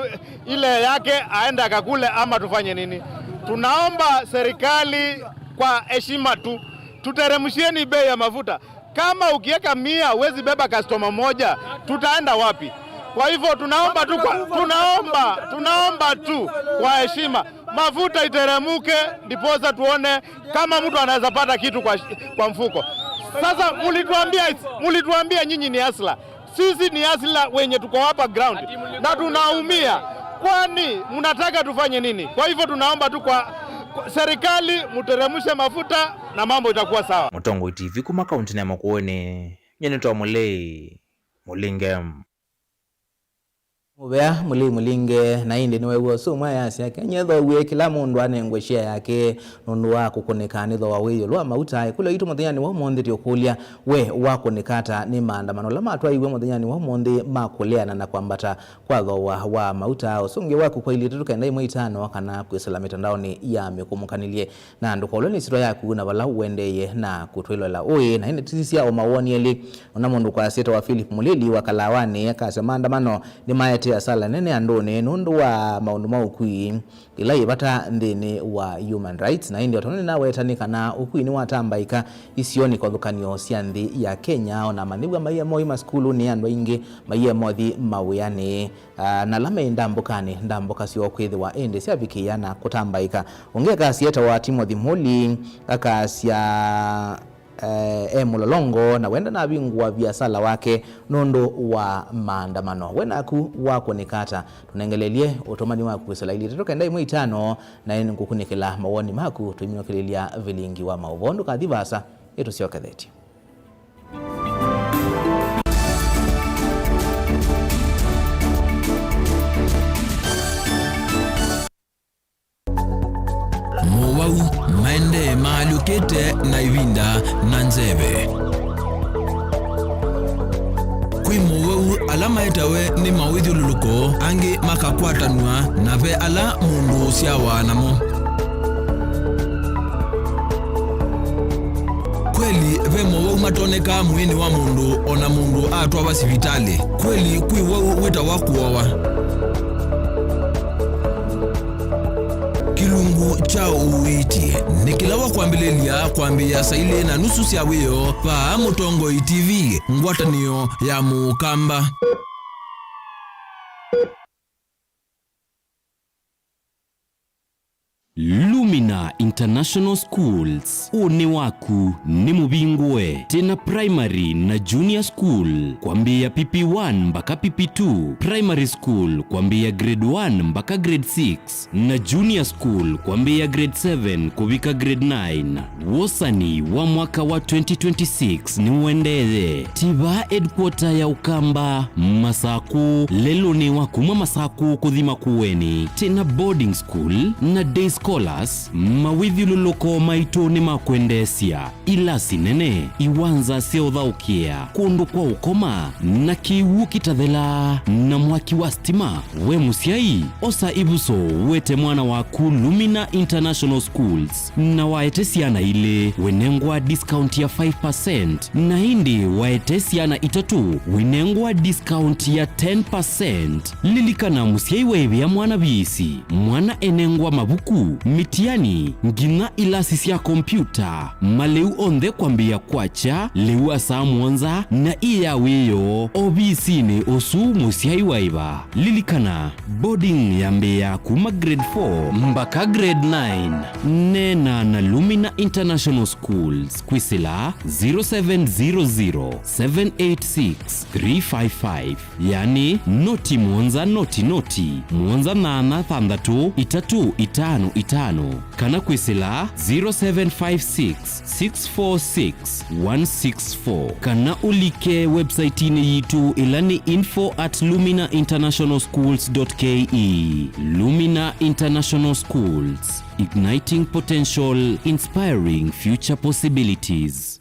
ile yake aende akakule ama tufanye nini? Tunaomba serikali kwa heshima tu, tuteremshieni bei ya mafuta. Kama ukiweka mia huwezi beba customer moja, tutaenda wapi? Kwa hivyo tunaomba tu kwa, tunaomba, tunaomba tu kwa heshima, mafuta iteremuke, ndiposa tuone kama mtu anaweza pata kitu kwa, kwa mfuko. Sasa mulituambia, mulituambia nyinyi ni hustler. Sisi ni hustler wenye tuko hapa ground na tunaumia, kwani mnataka tufanye nini? Kwa hivyo tunaomba tu kwa, kwa serikali, mteremshe mafuta na mambo itakuwa sawa. Mũtongoi T V kuma kaunti ya Makueni, nyie nĩtawa Mũlei Mũlinge. Mũvea Mũlei Mũlinge, na ĩndĩ nĩweew'a ũsu ũmwe ayasya, Kenya ĩthowie, kĩla mũndũ anengwe share yake nũndũ wa kũkũnĩka nĩ thooa wĩ ĩũlũ wa mauta. Ĩkũlyo yitũ mũthenyanĩ wa ũmũnthĩ tĩ ũkũlya, we wakũnĩka ata nĩ maandamano ala matwaiwe mũthenyanĩ wa ũmũnthĩ ma kũleana na kwambata kwa thooa wa mauta? Ũsũngĩo waku kwa ilĩ itatũ kenda ĩmwe itano kana kwĩsĩla mĩtandaonĩ ya mĩkũmũkanĩlye. Na ndũkaũlwe nĩ ĩsyĩtwa yaku na vala ũendeeye na kũtwĩloela ũĩ. Na ĩndĩ tũsisya o mawoni elĩ. Ona mũndũ kwasya etawa Philip Mũlili wa Kalawanĩ akasya maandamano nĩmaetee asala nene andũnĩ nũndũ wa maũndũ ma ũkui, ĩla yĩ vata nthĩnĩ wa human rights. Na ĩndĩ o tondũ nĩnaweta nĩ kana ũkui nĩwatambaĩka isionĩ kĩvathũkany'o sya nthĩ ya Kenya, ona amanyĩw'a maiye mothi masukulunĩ, andũ aingĩ maiye mothi mawĩanĩ. Ah, na ala me ndambũkanĩ, ndambũka syoo kwĩthĩwa ĩndĩ syavikĩĩa na kũtambaĩka. Ũngĩ akasya etawa Timothy Moli, akasya, eh, e mũlolongo na wenda navingũa viasala wake nũndũ wa maandamano. We naku wakũnĩka ata? Tũnengelelye ũtũmani waku kwĩsĩla ilĩ itatũ kenda ĩmwe itano, na nĩngũkunĩkĩla mawoni maku tũiminũkĩlĩlya vilingi wa maũvoo. Ndũkathi vaasa, nĩtũsyokethetye. Mowau maendee maalyũkĩte na ĩvinda na nzeve. Kwĩ mowau ala maetawe nĩ mawĩthyũlũlũko, angĩ makakwatanw'a, na ve ala mũndũ ũsyawa namo. Kweli, ve mowau matonekaa mwĩĩnĩ wa mũndũ o na mũndũ atwawa sivitalĩ. Kweli, kwĩ wau wĩtawa kũowa. Kĩlungu kya ũiiti nĩ kĩla wa kwambĩlĩlya kwambĩĩa saa ilĩ na nusu sya wĩoo vaa Mũtongoi T V, ngwatanĩo ya Mũkamba. Lumina International Schools, ũnĩ waku nĩ mũvingũe. Twĩ na primary na junior school kwambĩĩa P P one mpaka P P two, primary school kwambĩĩa grade one mpaka grade six, na junior school kwambĩĩa grade seven kũvika grade nine. Wosani wa mwaka wa twenty twenty-six nĩũendeeye. Ti vaa headquarter ya Ũkamba, Masakũ, lelũnĩ wa kuma Masakũ kũthi Makueni. Twĩ na boarding school na day scholars. Mawĩthyũlũlũko maitũ nĩ ma kwendeesya. Ilasi nene, iwanza sya ũthaũkĩa, kũndũ kwa ũkoma, na kĩw'ũ kĩtathelaa, na mwaki wa sitima. We mũsyai, osa ĩvuso wete mwana waku Lumina International Schools, na waete syana ilĩ, wĩnengwa discount ya five percent, na ĩndĩ waete syana itatũ, wĩnengwa discount ya ten percent. Lilikana, mũsyai waĩvĩa mwana viisi, mwana enengwa mavuku, mĩtiani, kinya ilasi sya kompiuta, malĩu onthe kwambĩĩa kwakya lĩu wa saa mũonza na ĩ ya wĩoo ovisinĩ ũsu mũsyai wa ĩva. Lilikana, boarding yambĩĩaa kuma grade four mbaka grade nine. Neena na Lumina International Schools kwĩsĩla zero seven zero zero, seven eight six, three five five, yani noti mũonza noti noti, mũonza nyanya thanthatũ itatũ itano itano, kana kwĩsĩla zero seven five six, six four six, one six four, kana ũlike website-inĩ yitũ ĩla nĩ info at lumina international schools dot K E. Lumina International Schools, igniting potential, inspiring future possibilities.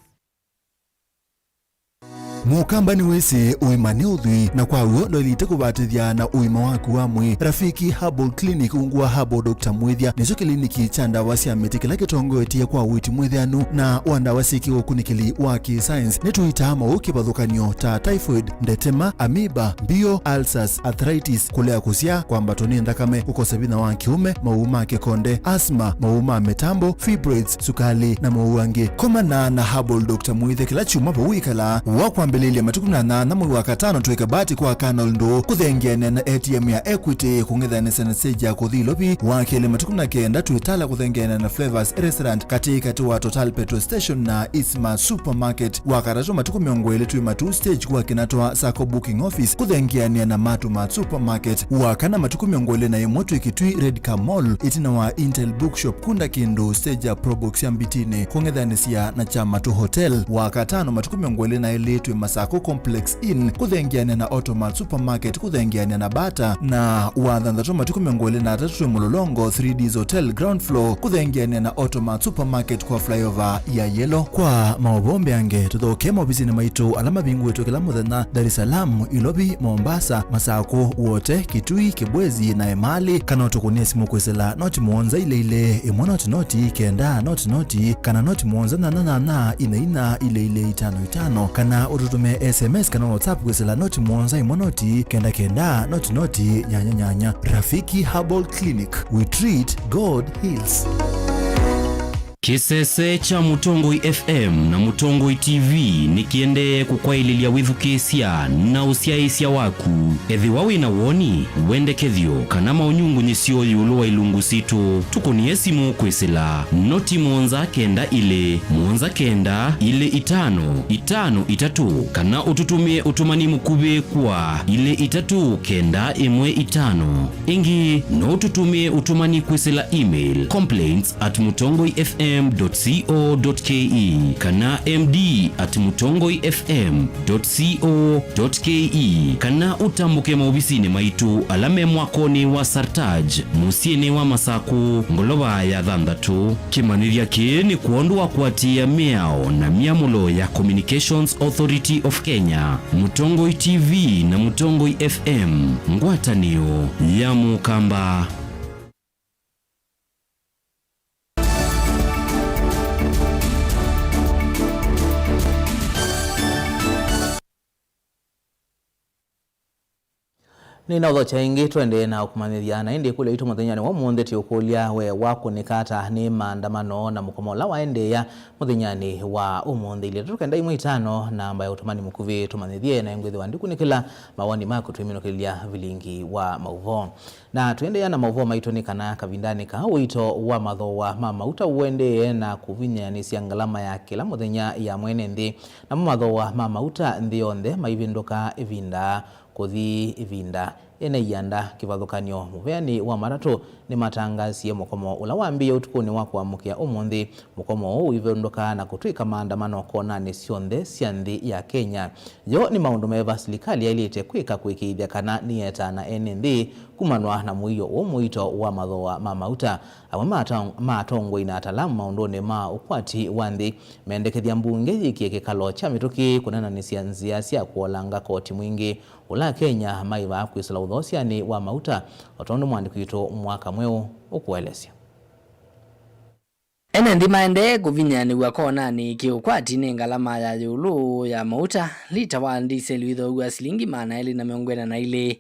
Mũkamba nĩwĩsĩ ũima nĩ ũthwii, na kwa w'o ndwaĩlĩte kũvatĩthya na ũima waku wa mwĩĩ. Rafiki Herbal Clinic ungu wa Herbal Doctor Mwĩthya nĩkyo kĩliniki kya ndawa sya mĩtĩ kĩla kĩtongoetye kwa ũiiti mwĩthĩanu na wa ndawa syĩ kĩũkunĩkĩli wa kĩ-science. Nĩtũitaa maũũ kĩvathũkany'o ta typhoid, ndetema, amoeba, mbio, ulcers, arthritis, kũlea kũsyaa, kwambatwa nĩ nthakame, kũkosa vinya wa kĩũme, maũũ ma kĩkonde, asthma, maũũ ma mĩtambo, fibroids, sukali, na maũũ angĩ. Komana na Herbal Doctor Mwĩthya kĩla kyumwa vau wĩkalaa. Wa kwambĩlĩlya matukũ na nyanya mwei wa katano twĩ Kabati kwa Colonel Ndũũ kũthengeanĩa na A T M ya Equity kũng'ethanĩsya na stage ya kũthi Ilovi. Wa kelĩ matukũ na kenda twĩ Tala kũthengeanĩa na Flavors Restaurant katĩ katĩ wa Total Petrol Station na Isma Supermarket. Wa katatũ matukũ mĩongo ĩlĩ twĩ Matuu stage kwa Kinatwa Sacco Booking Office kũthengeanĩa na Matumat Supermarket. Wa kana matukũ mĩongo ĩlĩ na ĩmwe twĩ Kitui Red Car Mall ĩtina wa Intel Bookshop kunda kĩndũ stage ya Probox ya Mbitinĩ kũng'ethanĩsya na Kyamatu Hotel. Wa katano matukũ mĩongo ĩlĩ na ĩlĩ twĩ Masako Complex Inn kũthengeanĩa na Automat Supermarket kũthengeanĩa na Bata, na wa thanthatũ matukũ mĩongo ĩlĩ na atatũ twĩ Mũlolongo three Ds Hotel ground floor kũthengeanĩa na Automat Supermarket kwa flyover ya Yellow. Kwa maũvoo mbeange, tũthoke maovisinĩ maitũ ala mavingũĩtwe kĩla mũthenya, Dar es Salaam, Ilovi, Mombasa, Masako, Wote, Kitui, Kibwezi, na Emali, kana ũtũkũnĩe simũ kwĩsĩla noti mũonza ilĩ ilĩ, ĩmwe noti noti, kenda noti noti, kana noti mũonza nyanya nyanya, inya inya, ilĩ ilĩ itano itano, kana ũtũtũmĩe S M S kana WhatsApp kwĩsĩla noti mũonza ĩmwe noti, kenda kenda, noti noti, nyanya nyanya. Rafiki Herbal Clinic, we treat, God heals. Kĩsese kya Mũtongoi F M na Mũtongoi T V nĩkĩendee kũkwaĩlĩlya wĩthukĩĩsya na ũsyaĩĩsya waku. Ethĩwa wĩ na woni, wendekethyo, kana maũnyungunyĩsyo ĩũlũ wa ilungu sitũ, tũkũnĩe simũ kwĩsĩla noti mũonza kenda ilĩ, mũonza kenda, ilĩ itano, itano itatũ, kana ũtũtũmĩe ũtũmani mũkuvĩ kwa ilĩ itatũ kenda ĩmwe itano. Ĩngĩ, no ũtũtũmĩe ũtũmani kwĩsĩla email complaints at mutongoi F M dot co dot K E kana M D at mutongoi F M dot co dot K E, kana ũtambũke maovisinĩ maitũ ala me mwakonĩ wa Sartaj, mũsyĩnĩ wa Masakũ, ngolova ya thanthatũ. Kĩmanyĩthya kĩĩ nĩ kwondũ wa kũatĩĩa mĩao na myamũlo ya Communications Authority of Kenya, Mũtongoi T V na Mũtongoi F M, ngwatanĩo ya Mũkamba. Nĩnaũthokya ĩngĩ, tũendee na ũkũmanyĩthya, na ĩndĩ ĩkũlyo yitũ mũthenyanĩ wa ũmũnthĩ tĩ ũkũlya, we wakũnĩka ata nĩ maandamano na mũkomo ũla waendeea mũthenyanĩ wa ũmũnthĩ? Ilĩ itatũ kenda ĩmwe itano, namba ya ũtũmani mũkuvĩ, tũmanyĩthye, na ĩngwĩthĩwa ndikunĩkĩla mawoni maku twĩminũkĩlya vilingi wa maũvoo. Na tũendeea na maũvoo maitũ, nĩ kana kavindanĩ kaa ũito wa mathooa ma mauta ũendee na kũvinyĩanĩsya ngalama ya kĩla mũthenya ya mwene nthĩ, namo mathooa ma mauta nthĩ yonthe maivĩndũka ĩvinda kũthi ĩvinda. Ene ianda kĩvathũkany'o mũvĩanĩ wa matatũ nĩmatangaasie mũkomo ũla wambĩĩe ũtukũnĩ wa kũamũkĩa ũmũnthĩ. Mũkomo ũũ ũivĩndũka na kũtw'ĩka maandamano konanĩ syonthe sya nthĩ ya Kenya. Yo nĩ maũndũ meva silikalĩ yaĩlĩte kwĩka kũĩkĩĩthya kana nĩyetaa na ene nthĩ kumanwa na mũio ũũ mũito wa mathooa ma mauta? Amwe ma atong-, ma atongoi na atalamu maũndũnĩ ma ũkwati wa nthĩ mendekethya mbunge yĩkĩe kĩkalo kya mĩtũkĩ kũnenanĩsya nzĩa sya kũolanga koti mwingĩ ũla Akenya maĩvaa kwĩsĩla ũthoosyanĩ wa mauta, o tondũ mwandĩki witũ Mwaka Mweũ ũkũelesya. Ene nthĩ maendee kũvinyĩanĩw'a konanĩ kĩũkwati nĩ ngalama ya ĩũlũ ya mauta. Lita wa ndiseli wĩthooaw'a silingi maana elĩ na mĩongo ĩna na ilĩ.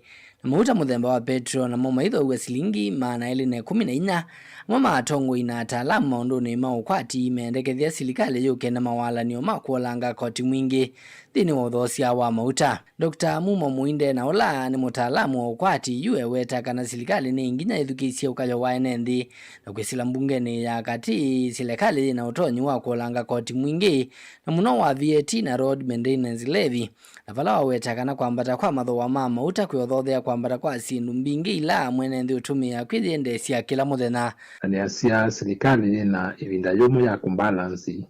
Mauta mũthemba wa petro namo maithooaw'a silingi maana elĩ na ĩkũmi na inya. Amwe ma atongoi na ataalamu maũndũnĩ ma ũkwati meendekethya silikalĩ yũke na mawalany'o ma kũolanga koti mwingĩ nthĩnĩ wa ũthoosya wa mauta. Doctor Mumo Muinde, na ũla nĩ mũtaalamu wa ũkwati, yu eweta kana silikalĩ nĩ nginya ĩthukĩĩsye ũkayo wa ene nthĩ na kwĩsĩla mbungenĩ ya katĩ, silikalĩ yĩ na ũtonyi wa kũolanga koti mwingĩ, na mũno wa V A T na road maintenance levy, na vala waweta kana kwambata kwa mathooa ma mauta kwĩothoothea kwambata kwa syĩndũ mbingĩ ila mwene nthĩ ũtũmĩaa kwĩyendeesya kĩla mũthenya. Na nĩasya silikalĩ yĩ na ĩvinda yũmũ ya kũmbalansi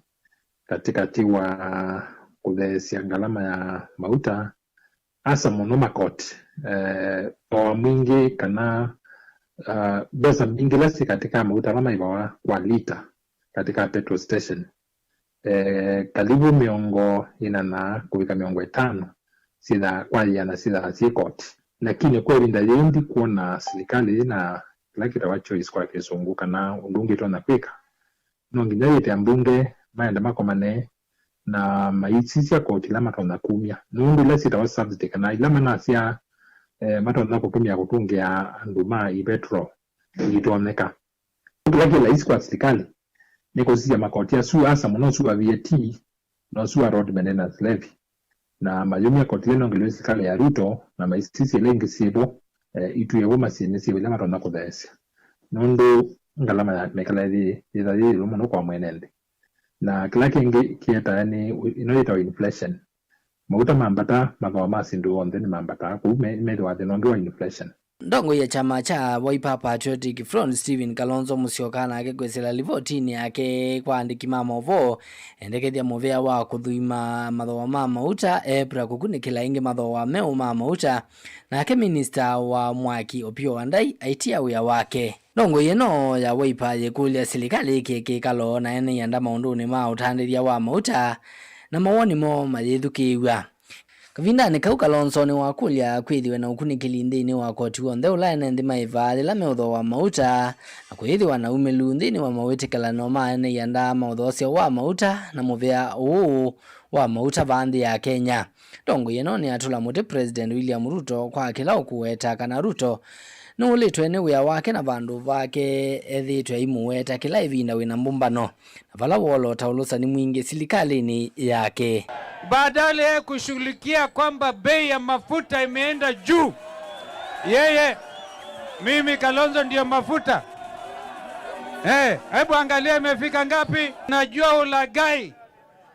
katĩkatĩ wa kũtheesya ngalama ya mauta, asa mũno makoti, eh, thooa mwingĩ kana, ah, mbesa mbingĩ ila syĩ katĩ ka mauta ala maivawa kwa lita katĩ ka petrol station. Eh, kalivu mĩongo ĩna na kũvika mĩongo ĩtano syĩthaa kwa ĩana syĩthaa syĩ koti. Lakini kwa ĩvinda yĩĩ ndikwona silikalĩ yĩ na kĩla kĩtawa choice kwa kĩsũngũ kana ũndũ ũngĩ ĩtonya kwĩka. No nginya yĩte ambunge maende makomane na maisisya koti ila matonya kumya, nũndũ ila syĩtawa subsidy kana ila manasya, eh, matonya kũtũmĩa kũtũngĩa andũ ma ipetro iitonyeka. Kĩla kĩ laisi kwa silikalĩ nĩ kũsisya makoti asu, asa mũno ũsu wa V A T na ũsu wa road maintenance levy, na mayumya koti ĩla ĩnengelwe silikalĩ ya Ruto na maisisye ila ingĩ syĩvo, eh, itwĩe vo masyĩnĩ syĩvo ila matonya kũtheesya, nũndũ ngalama ya mĩkala yĩthĩe yĩtha yĩ ĩũlũ mũno kwa mwene nthĩ. Na kĩla kĩngĩ kĩetae nĩ ĩno yĩtawa inflation. Mauta mambata, mathooa ma syĩndũ onthe nĩmambataa, kwoou me- methĩwa thĩna ũngĩ wa inflation. Ndongoi ya kyama kya Wiper Patriotic Front, Stephen Kalonzo Musyoka, nake kwĩsĩla livotinĩ yake kwa andĩki ma maũvoo, endekethya mũvea wa kũthũima mathooa ma mauta, epra kũkunĩkĩla ĩngĩ mathooa meũ ma mauta, nake minista wa mwaki Opiyo Wandayi aitia wĩa wake. Ndongoi ĩno ya Wiper yĩkũlya silikalĩ ĩkĩe kĩkalo na ene ianda maũndũnĩ ma ũtandĩthya wa mauta na mawoni moo mayĩthukĩĩw'a. Kavindanĩ kau, Kalonzo nĩwakũlya kwĩthĩwe na ũkunĩkĩli nthĩnĩ wa koti w'onthe ũla ene nthĩ maĩvaa yĩla meũthooa mauta, na kũyĩthĩwa na umĩlu nthĩnĩ wa mawĩtĩkĩlano ma ene ianda ma ũthoosya wa mauta na mũvea ũũ wa mauta vaa nthĩ ya Kenya. Ndongoi ĩno nĩyatũla mũtĩ President William Ruto kwa kĩla ũkũweta kana Ruto nũũlĩtwe nĩ wĩa wake na vandũ vake ethĩĩtwe aimũweta kĩla ĩvinda wĩna mbũmbano, na vala woolota ũlũsani mwingĩ silikalĩnĩ yake. Badala ya kushughulikia kwamba bei ya mafuta imeenda juu, yeye, mimi Kalonzo ndio mafuta. Eh, hebu angalia imefika ngapi? Najua ulaghai,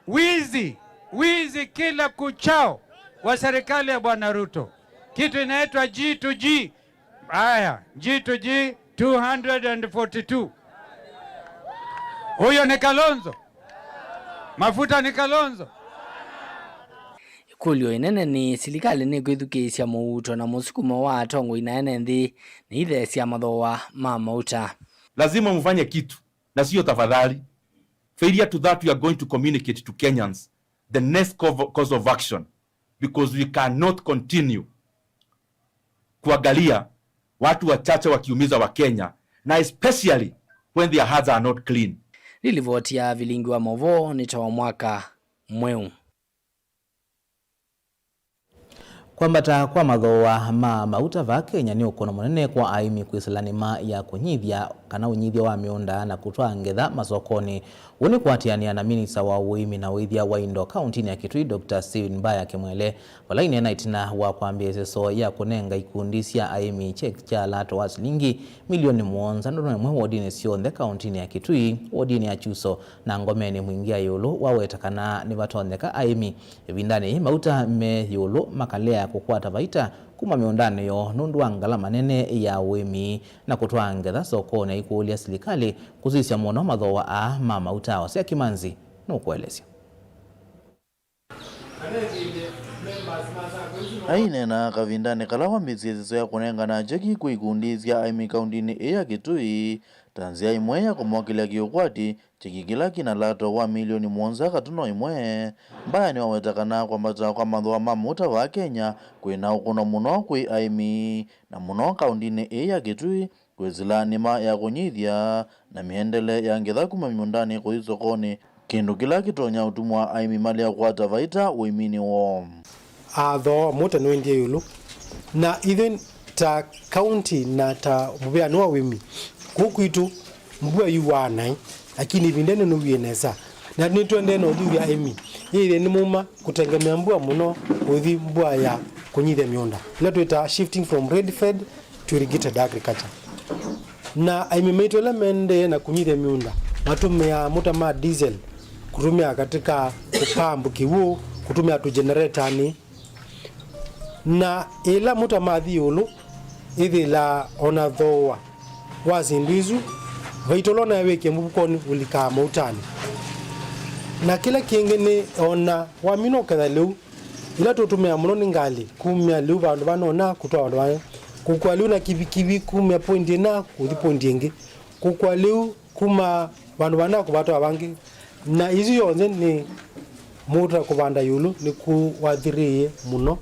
wizi, wizi kila kuchao wa serikali ya Bwana Ruto. Kitu inaitwa G to G. Haya, G to G, two hundred and forty-two. Huyo ni Kalonzo? Mafuta ni Kalonzo? Ĩkũlyo ĩnene nĩ, silikalĩ nĩkwĩthukĩĩsya mũuto na mũsukumo wa atongoi na ene nthĩ nĩitheesya mathooa ma mauta? Lazima mfanye kitu, na sio tafadhali. Failure to that, we are going to communicate to Kenyans the next co- course of action, because we cannot continue kuangalia watu wachache wakiumiza wa Kenya, na especially when their hearts are not clean. Nĩ livoti ya Vilingi wa Maũvoo nĩ Too Mwaka Mweũ. Kwambata kwa mathooa ma mauta vaa Kenya nĩ ũkũno mũnene kwa aĩmi kwĩsĩla nĩma ya kũnyivya kana ũnyivya wa mĩũnda na kũtwaa ngetha masokonĩ. Ũu nĩ kũatĩanĩa na minista wa ũĩmi na ũĩthya wa indo kaũntĩnĩ ya Kitui, Doctor Stephen Mbaya Kimwele, vala aineena ĩtina wa kwambĩĩa ĩseso ya kũnenga ikundi sya aĩmi kyeki kya lato wa silingi milioni mũonza ndono ĩmwe wodinĩ syonthe kaũntĩnĩ ya Kitui, wodinĩ ya Chuso na Ngomeni, mwingĩa ĩũlũ waweta kana nĩvatonyeka aĩmi ĩvindanĩ yĩĩ mauta me ĩũlũ makalea kũkwata vaita kuma mĩũndanĩ yoo nũndũ wa ngalama nene ya ũĩmi na kũtwaa ngetha sokonĩ, aikũlya silikalĩ kũsisya mũno mathooa aa ma mauta. Osea Kimanzi nũkũelesya. Aineena kavindanĩ kala wambĩĩsye ĩseso ya kũnengana kyeki kwĩ ikundi sya aĩmi kaũntĩnĩ ĩĩ ya Kitui ta nzĩa ĩmwe ya kũmokĩlya kĩũkwati, kyeki kĩla kĩna lato wa milioni mũonza katuno ĩmwe. Mbaya nĩwaweta kana kwambata kwa mathooa ma mauta vaa Kenya kwĩna ũkũno mũno kwĩ aĩmi, na mũno kaũntĩnĩ ĩĩ ya Kitui, kwĩsĩla nĩma ya kũnyithya na mĩendele ya ngetha kuma mĩũndanĩ kũthi sokonĩ, kĩndũ kĩla kĩtonya ũtumwa aĩmi malea kũkwata vaita ũĩminĩ woo. Athooa mauta nĩwendie ĩũlũ, na ithyĩ Ta kaunti na ta mũvĩanĩ wa ũĩmi, kũu kwitũ mbua yũaa naĩ, lakini ĩvinda ĩno nĩwie nesa, na nĩtũendee na ũthuthya aĩmi yĩthĩe nĩmauma kũtengemea mbua mũno kũthi mbua ya kũnyithya mĩũnda, ĩla twĩtaa shifting from rain fed to irrigated agriculture. Na aĩmi maitũ ala maendee na kũnyithya mĩũnda matũmĩaa mota ma diesel kũtũmĩa katika kũpambu kĩw'ũ kũtũmĩa tũjeneretanĩ. Na ĩla mota mathi ĩũlũ, ĩthĩlaa o na thooa wa syĩndũ isu, vaitolo nayo wĩkĩe mũvukonĩ ũlikaa mautanĩ. Na kĩla kĩngĩ nĩ o na wamina ũketha lĩu, ila tũtũmĩaa mũno nĩ ngalĩ kumya lĩu vandũ vana ũna kũtwaa vandũ vana, kũkua lĩu na kivikivi kumya point ĩna kũthi point ĩngĩ, kũkua lĩu kuma vandũ vana kũvatwa vangĩ, na isu yonthe nĩ mũuta kũvanda ĩũlũ nĩkũathirĩĩe mũno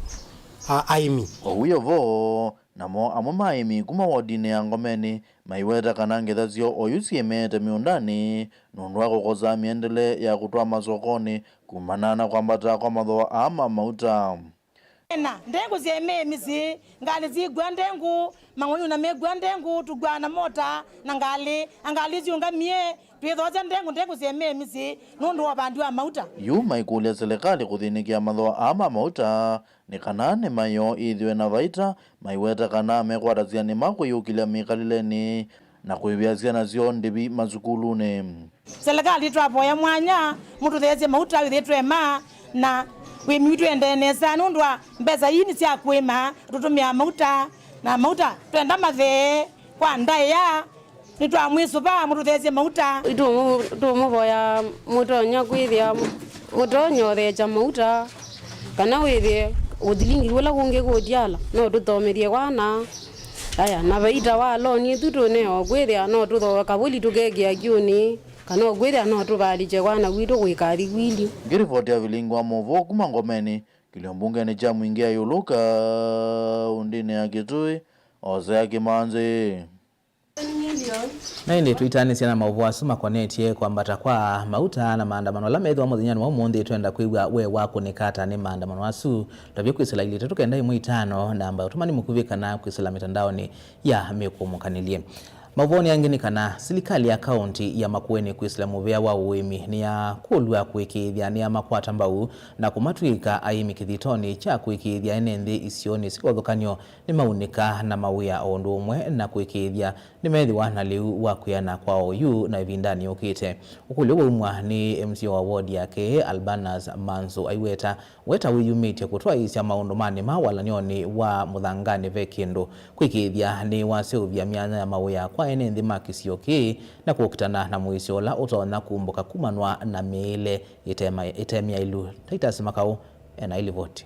a-, aĩmi. O wĩ o vo, namo amwe ma aĩmi kuma wodinĩ ya Ngomeni maiweta kana ngetha syoo oyu syĩmeete mĩũndanĩ nũndũ wa kũkosa mĩendele ya kũtwaa masokonĩ kumana na kwambata kwa mathooa aa ma mauta. Ena ndengũ syĩ mĩĩ mĩsyĩ, ngalĩ syĩkw'a ndengũ, mang'onyuna mekw'a ndengũ, tũkw'aa na mota na ngalĩ, na ngalĩ syĩũngamie, twĩthoosya ndengũ, ndengũ syĩ mĩĩ mĩsyĩ nũndũ wa ũvandi wa mauta. Yu maikũlya silikalĩ kũthĩnĩkĩa mathooa aa ma mauta nĩ kana nĩma yoo ĩthĩwe na vaita, maiweta kana mekwatasya nĩma kwĩyũkĩlya mĩkalĩlenĩ na kũĩvĩa syana syoo ndĩvi masukulunĩ. Silikalĩ twavoya mwanya mũtũtheesye mauta wĩthĩe twema, na wĩmi witũ ũendee nesa nũndũ wa mbesa ii nĩ sya kũĩma, tũtũmĩaa mauta, na mauta twenda mathee kwa ndaĩa. Nĩtwamwĩsũva mũtũtheesye mauta. Tũmũ-, tũmũvoya mũtonya kwĩthĩa mũtonya ũtheekya mauta, kana wĩthĩe ũthilingi kũla kũngĩ kũtiala no tũthomethye kwana. Aya, na vaita wa loni ĩtu tũneo kwĩthĩa no tũthooe kavũli tũkekĩa kyũnĩ, kana ũkwĩthĩa no tũvalĩkye kwana witũ kũikathi kwili. Ngĩrivoti ya vilingi wa maũvoo kuma Ngomeni, kĩlio mbungenĩ kya Mwingĩ ya ĩũlũ kaũndĩnĩ ya Kitui, Hosea Kimanzi. Na ĩndĩ tũitanĩsya na maũvoo asu makonetye kwambata kwa mauta na maandamano ala methĩwa mũthenyanĩ wa ũmũnthĩ, twenda kwĩw'a we wakũnĩka ata nĩ maandamano asu. Tavya kwĩsĩla ilĩ itatũ kenda ĩmwe itano namba ya ũtũmani mũkuvĩ kana kwĩsĩla mĩtandaonĩ ya mĩkũmũkanĩlye. Maũvoonĩ angĩ nĩ kana silikalĩ ya kaũnti ya Makueni kwĩsĩla mũvĩa wa ũĩmi nĩyakũlw'a kũĩkĩĩthya nĩyamakwata mbau na kũmatw'ĩĩka aĩmi kĩthitonĩ kya kũĩkĩĩthya ene nthĩ isionĩ syĩ kĩvathũkany'o nĩmaunĩka na mawĩa o ũndũ ũmwe na kũĩkĩĩthya nĩmethĩwa na lĩu wa kwĩana kwa oyu na ĩvindanĩ yũkĩte. Ũkũlyo waumw'a nĩ M C A wa ward ya Kĩĩ, Albanas Manso, aiweta weta wĩyumĩtye kũtwaĩĩsya maũndũ ma nĩma walany'onĩ wa mũthanganĩ ve kĩndũ, kwĩkĩĩthya nĩwaseũvya myanya ya mawĩa kwa ene nthĩ ma kĩsio kĩĩ na kũkitana na mũisyo ũla ũtonya kumbũka kumanwa na mĩĩle ĩte ma-, ĩte myaĩlu. Titus Makau ena ĩlivoti.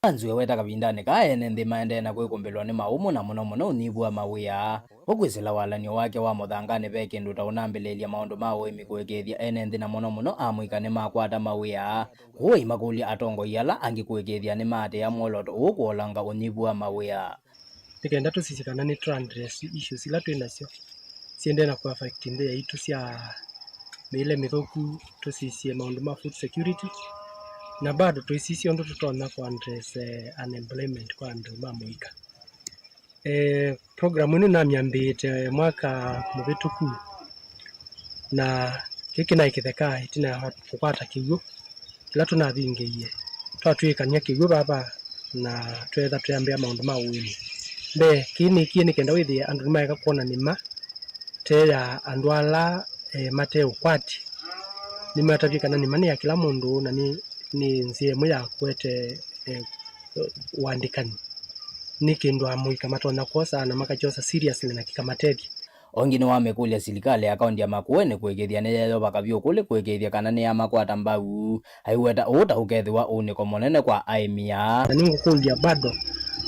Manso eweta kavindanĩ kaa ene nthĩ maendee na kwĩkũmbĩlwa nĩ maũmũ na mũno mũno ũnyivu wa mawĩa. Ũkwĩsĩla walany'o wake wa mũthanganĩ ve kĩndũ ta ũnambĩlĩĩlya maũndũ ma ũĩmi kũĩkĩĩthya ene nthĩ na mũno mũno amũika nĩmakwata mawĩa, kwoou aimakũlya atongoi ala angĩ kũĩkĩĩthya nĩmaatĩĩa mwolooto ũũ kũolanga ũnyivu wa mawĩa. Nĩ kenda tũsisye kana nĩ tũ address issues ila twĩ nasyo siendee na kũ affect nthĩ yaitũ sya mĩĩle mĩthũku, tũsisye maũndũ ma food security, na bado tũisisye ũndũ tũtonya kũ address, eh, unemployment kwa andũ ma mũika. Eh, program ĩno namyambĩĩte mwaka mũvĩtũku, na kĩĩ kĩnaĩ kĩtheka ĩtina wa kũkwata kĩw'ũ kĩla tũnavingĩie. Twatw'ĩkany'a kĩw'ũ vava na tweetha twĩambĩa maũndũ ma ũĩmi. Mbee, kĩĩ nĩkie nĩ kenda wĩthĩe andũ nĩmaeka kwona nĩma te ya andũ ala, eh, mate ũkwati. Nĩmatavye kana nĩma nĩ ya kĩla mũndũ na nĩ, nĩ nzĩa ĩmwe ya kũete, eh, ũandĩkani. Nĩ kĩndũ amũika matonya kwosa na makakyosa seriously na kĩkamatethya. Ongi nĩwamĩkũlya silikalĩ ya kaũnti ya Makueni kũĩkĩĩthya nĩyeeyova kavyũ kũlĩ kũĩkĩĩthya kana nĩyamakwata mbau, aiweta ũũ ta ũkethĩwa ũunĩko mũnene kwa aĩmi aa. Na nĩngũkũlya bado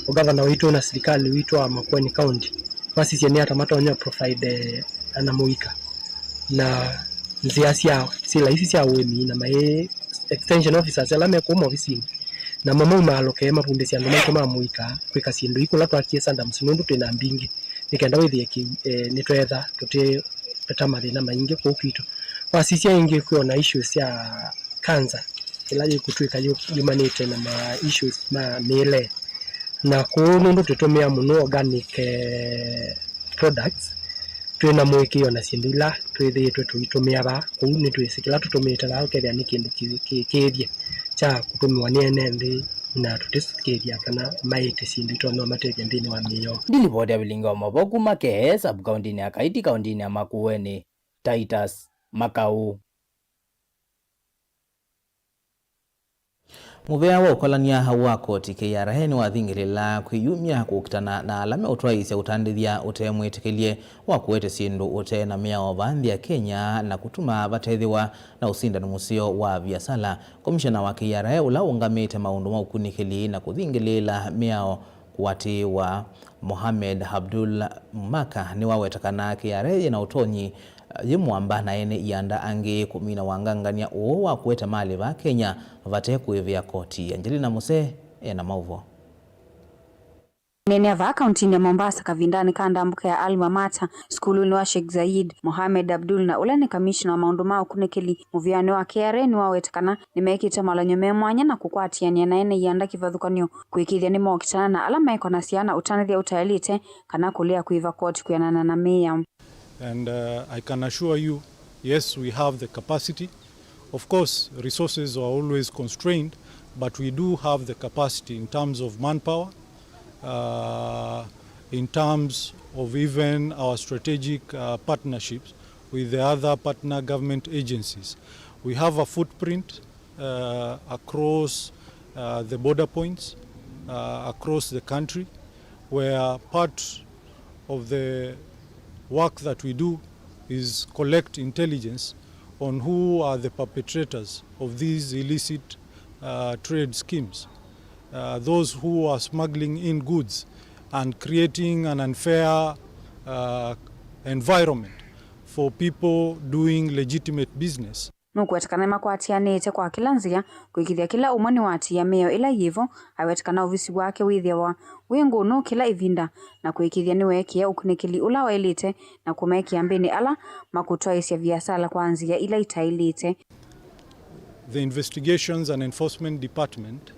ũgavana waitũ na silikalĩ witũ wa Makueni County masisye nĩ ata matonya provide, eh, ana mũika na nzĩa sya, sila isi sya ũĩmi na maĩ extension officers ala me kũu movisinĩ, namo maumaalũke mavundĩsye andũ maitũ ma mũika kwĩka syĩndũ ii kũla twakie Sundowns nũndũ twĩ na mbingĩ. Nĩ kenda wĩthĩe kĩ, eh, nĩtweetha tũti, tũta mathĩna maingĩ kũu kwitũ. Wasisya ĩngĩ kwĩ ona issues sya cancer ĩla yĩkũtw'ĩka yu-, yumanĩte na ma issues ma mĩĩle. Na kũu nũndũ tũtũmĩa mũno organic, eh, products, twĩ na mũĩkĩĩo na syĩndũ ila twĩthĩĩtwe tũitũmĩa vaa. Kũu nĩtwĩsĩ kĩla tũtũmĩĩte vaa ũkethĩa nĩ kĩndũ kĩ-, kĩ-, kĩĩthye kya kũtũmĩwa nĩ ene nthĩ, na tũtĩsũkĩĩthya kana maĩte syĩndũ itonya ũmatethya nthĩnĩ wa mĩĩ yoo. Ndilivoti ya vilingi wa maũvoo kuma Kee, sub-kaũntĩnĩ ya Kaiti, kaũntĩnĩ ya Makueni, Titus Makau. Mũvea wa ũkolany'a wa koti K R A nĩwathingĩlĩla kwĩyumya kũkitana na ala meũtwaĩĩsya ũtandĩthya ũte mwĩtĩkĩlye wa kũete syĩndũ ũte na mĩao vaa nthĩ ya Kenya na kũtuma vatethĩwa na ũsindani mũseo wa viasala. Komishona wa K R A ũla ũũngamĩte maũndũ ma ũkunĩkĩli na kũthingĩlĩĩla mĩao kũatĩĩwa, Mohamed Abdul Maka, nĩwaweta kana K R A yĩ na ũtonyi, yĩ mũamba na ene ianda angĩ kũmina wangangany'a ũũ wa kũete malĩ vaa Kenya vate kũĩvĩa koti. Angelina Muse ena maũvoo. Aneenea vaa kauntinĩ ya Mombasa kavindanĩ ka ndambũka ya Alma Mater, sukulunĩ wa Sheikh Zayed, Mohamed Abdul, na ũla nĩ kamishina wa maũndũ ma ũkunĩkĩli mũvĩanĩ wa K R A, nĩwaweta kana nĩmekĩte malany'o me mwanya na kũkwatĩanĩa na ene ianda kĩvathũkany'o kũĩkĩĩthya nĩmokitana na ala maĩkonasya na ũtandĩthya ũtaĩlĩte kana kũlea kũĩva koti kwĩanana na mĩao. And, uh, I can assure you, yes, we have the capacity. Of course, resources are always constrained, but we do have the capacity in terms of manpower, uh, in terms of even our strategic, uh, partnerships with the other partner government agencies. We have a footprint, uh, across, uh, the border points, uh, across the country, where part of the work that we do is collect intelligence on who are the perpetrators of these illicit, uh, trade schemes, uh, those who are smuggling in goods and creating an unfair, uh, environment for people doing legitimate business. Nũkũweta kana nĩmakwatĩanĩĩte kwa kĩla nzĩa kũĩkĩĩthya kĩla ũmwe nĩwaatĩĩa mĩao ĩla yĩvo. Aweta kana ovisi wake wĩthĩawa wĩ ngũnũ kĩla ĩvinda na kũĩkĩĩthya nĩweekĩa ũkunĩkĩli ũla waĩlĩte na kũmekĩa mbĩnĩ ala makũtwaĩĩsya viasala kwa nzĩa ila itaĩlĩte. The Investigations and Enforcement Department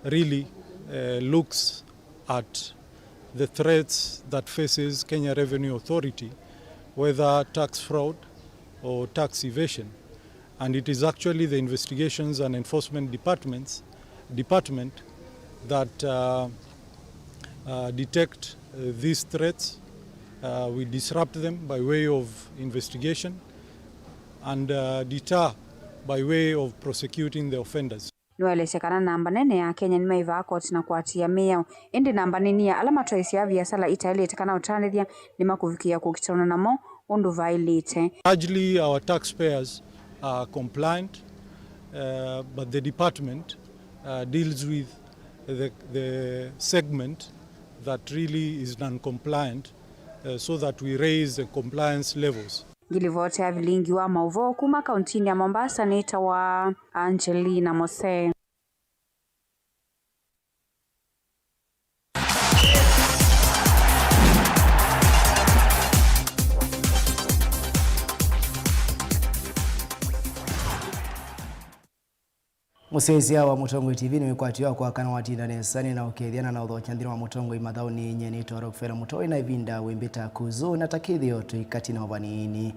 really, uh, looks at the threats that faces Kenya Revenue Authority, whether tax fraud or tax evasion. And it is actually the Investigations and Enforcement Departments, Department that, uh, uh, detect, uh, these threats. Uh, we disrupt them by way of investigation and, uh, deter by way of prosecuting the offenders. Nĩwaelesya kana namba nene ya Akenya nĩmaĩvaa koti na kũatĩĩa mĩao, ĩndĩ namba nini ya ala matwaĩĩsyaa viasala itaĩlĩte kana ũtandĩthya nĩmakũvikĩĩa kũkitanwa namo ũndũ vaĩlĩte. Largely, our taxpayers are compliant, uh, but the department, uh, deals with the, the segment that really is non-compliant, uh, so that we raise the compliance levels. Ngilivoti ya vilingi wa maũvoo kuma kauntinĩ ya Mombasa nĩtawa Angelina Mose. Mũsyaĩĩsya wa Mũtongoi T V nĩ wĩkwatyo wakwa kana watinda nesa nĩ na ũkethya na na ũthokya nthĩnĩ wa Mũtongoi mathaũnĩ. Nyie nĩtwa Rockefeller Mũtoi na ĩvinda wĩmbĩta Kuzu na ta kĩthĩo tũikatina o vanini.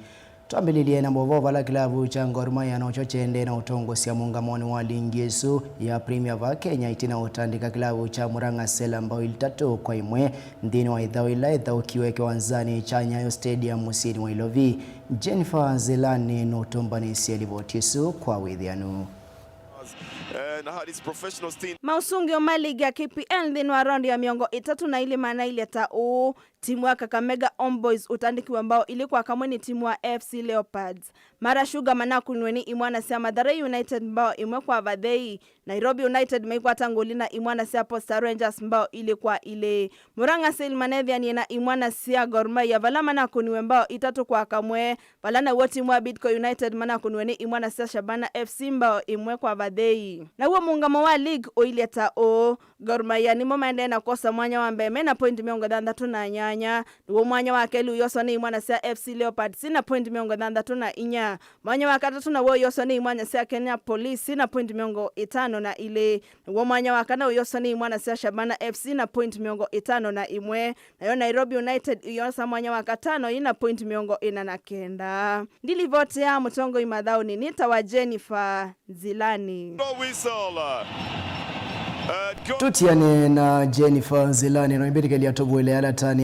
Twambĩlĩlye na maũvoo vala kĩlavu kya Gor Mahia nokyo kyendee na ũtongosya mũngamonĩ wa lingi ĩsu ya Premier vaa Kenya ĩtina ũtandĩka kĩlavu kya Murang'a Seal mbao itatũ kwa ĩmwe nthĩnĩ wa ĩthaũ ĩla ĩthaũkiwe kĩwanzanĩ kya Nyayo Stadium mũsyĩnĩ wa Ilovi. Jennifer Zelani nũtũmbanĩsye livoti ĩsu kwa wĩthĩanu. Eh, na had his professional stint. Maũsũngĩo ma ligi ya K P L nthĩnĩ wa raundi ya mĩongo ĩtatũ na ilĩ manailye ta ũũ. Timu wa Kakamega Homeboys ũtandĩkiwe mbao ilĩ kwa kamwe nĩ timu wa A F C Leopards. Mara Sugar manakũniwe nĩ imwana sya Mathare United mbao ĩmwe kwa vathei. Nairobi United maikwata ngũli na imwana sya Posta Rangers mbao ilĩ kwa ilĩ. Murang'a Seal manethĩanie na imwana sya Gor Mahia vala manakũniwe mbao itatũ kwa kamwe. Vala naw'o timu wa Bidco United manakũniwe nĩ imwana sya Shabana F C mbao ĩmwe kwa vathei. Naw'o mũngamo wa league ũilye ta ũũ, Gor Mahia nĩmo maendee na kwosa mwanya wa mbee me na point mĩongo ĩthanthatũ na inya. inyanya. Nĩw'o mwanya wa kelĩ ũyoswa nĩ Imwana sya F C Leopards na point mĩongo ĩthanthatũ na inya. Mwanya wa katatũ naw'o ũyoswa nĩ Imwana sya Kenya Police na point mĩongo ĩtano na ilĩ. Nĩw'o mwanya wa kana ũyoswa nĩ Imwana sya Shabana F C na point mĩongo ĩtano na ĩmwe. Nayo Nairobi United ĩyosa mwanya wa katano ĩna point mĩongo ĩna na kenda. Ndilivoti ya mũtongoi mathaũnĩ nĩtawa Jennifer Nzilani. Whistle. Uh, go- Tũtiane na Jennifer Nzilani no imbĩtĩkĩlya tũvũĩle ala tani.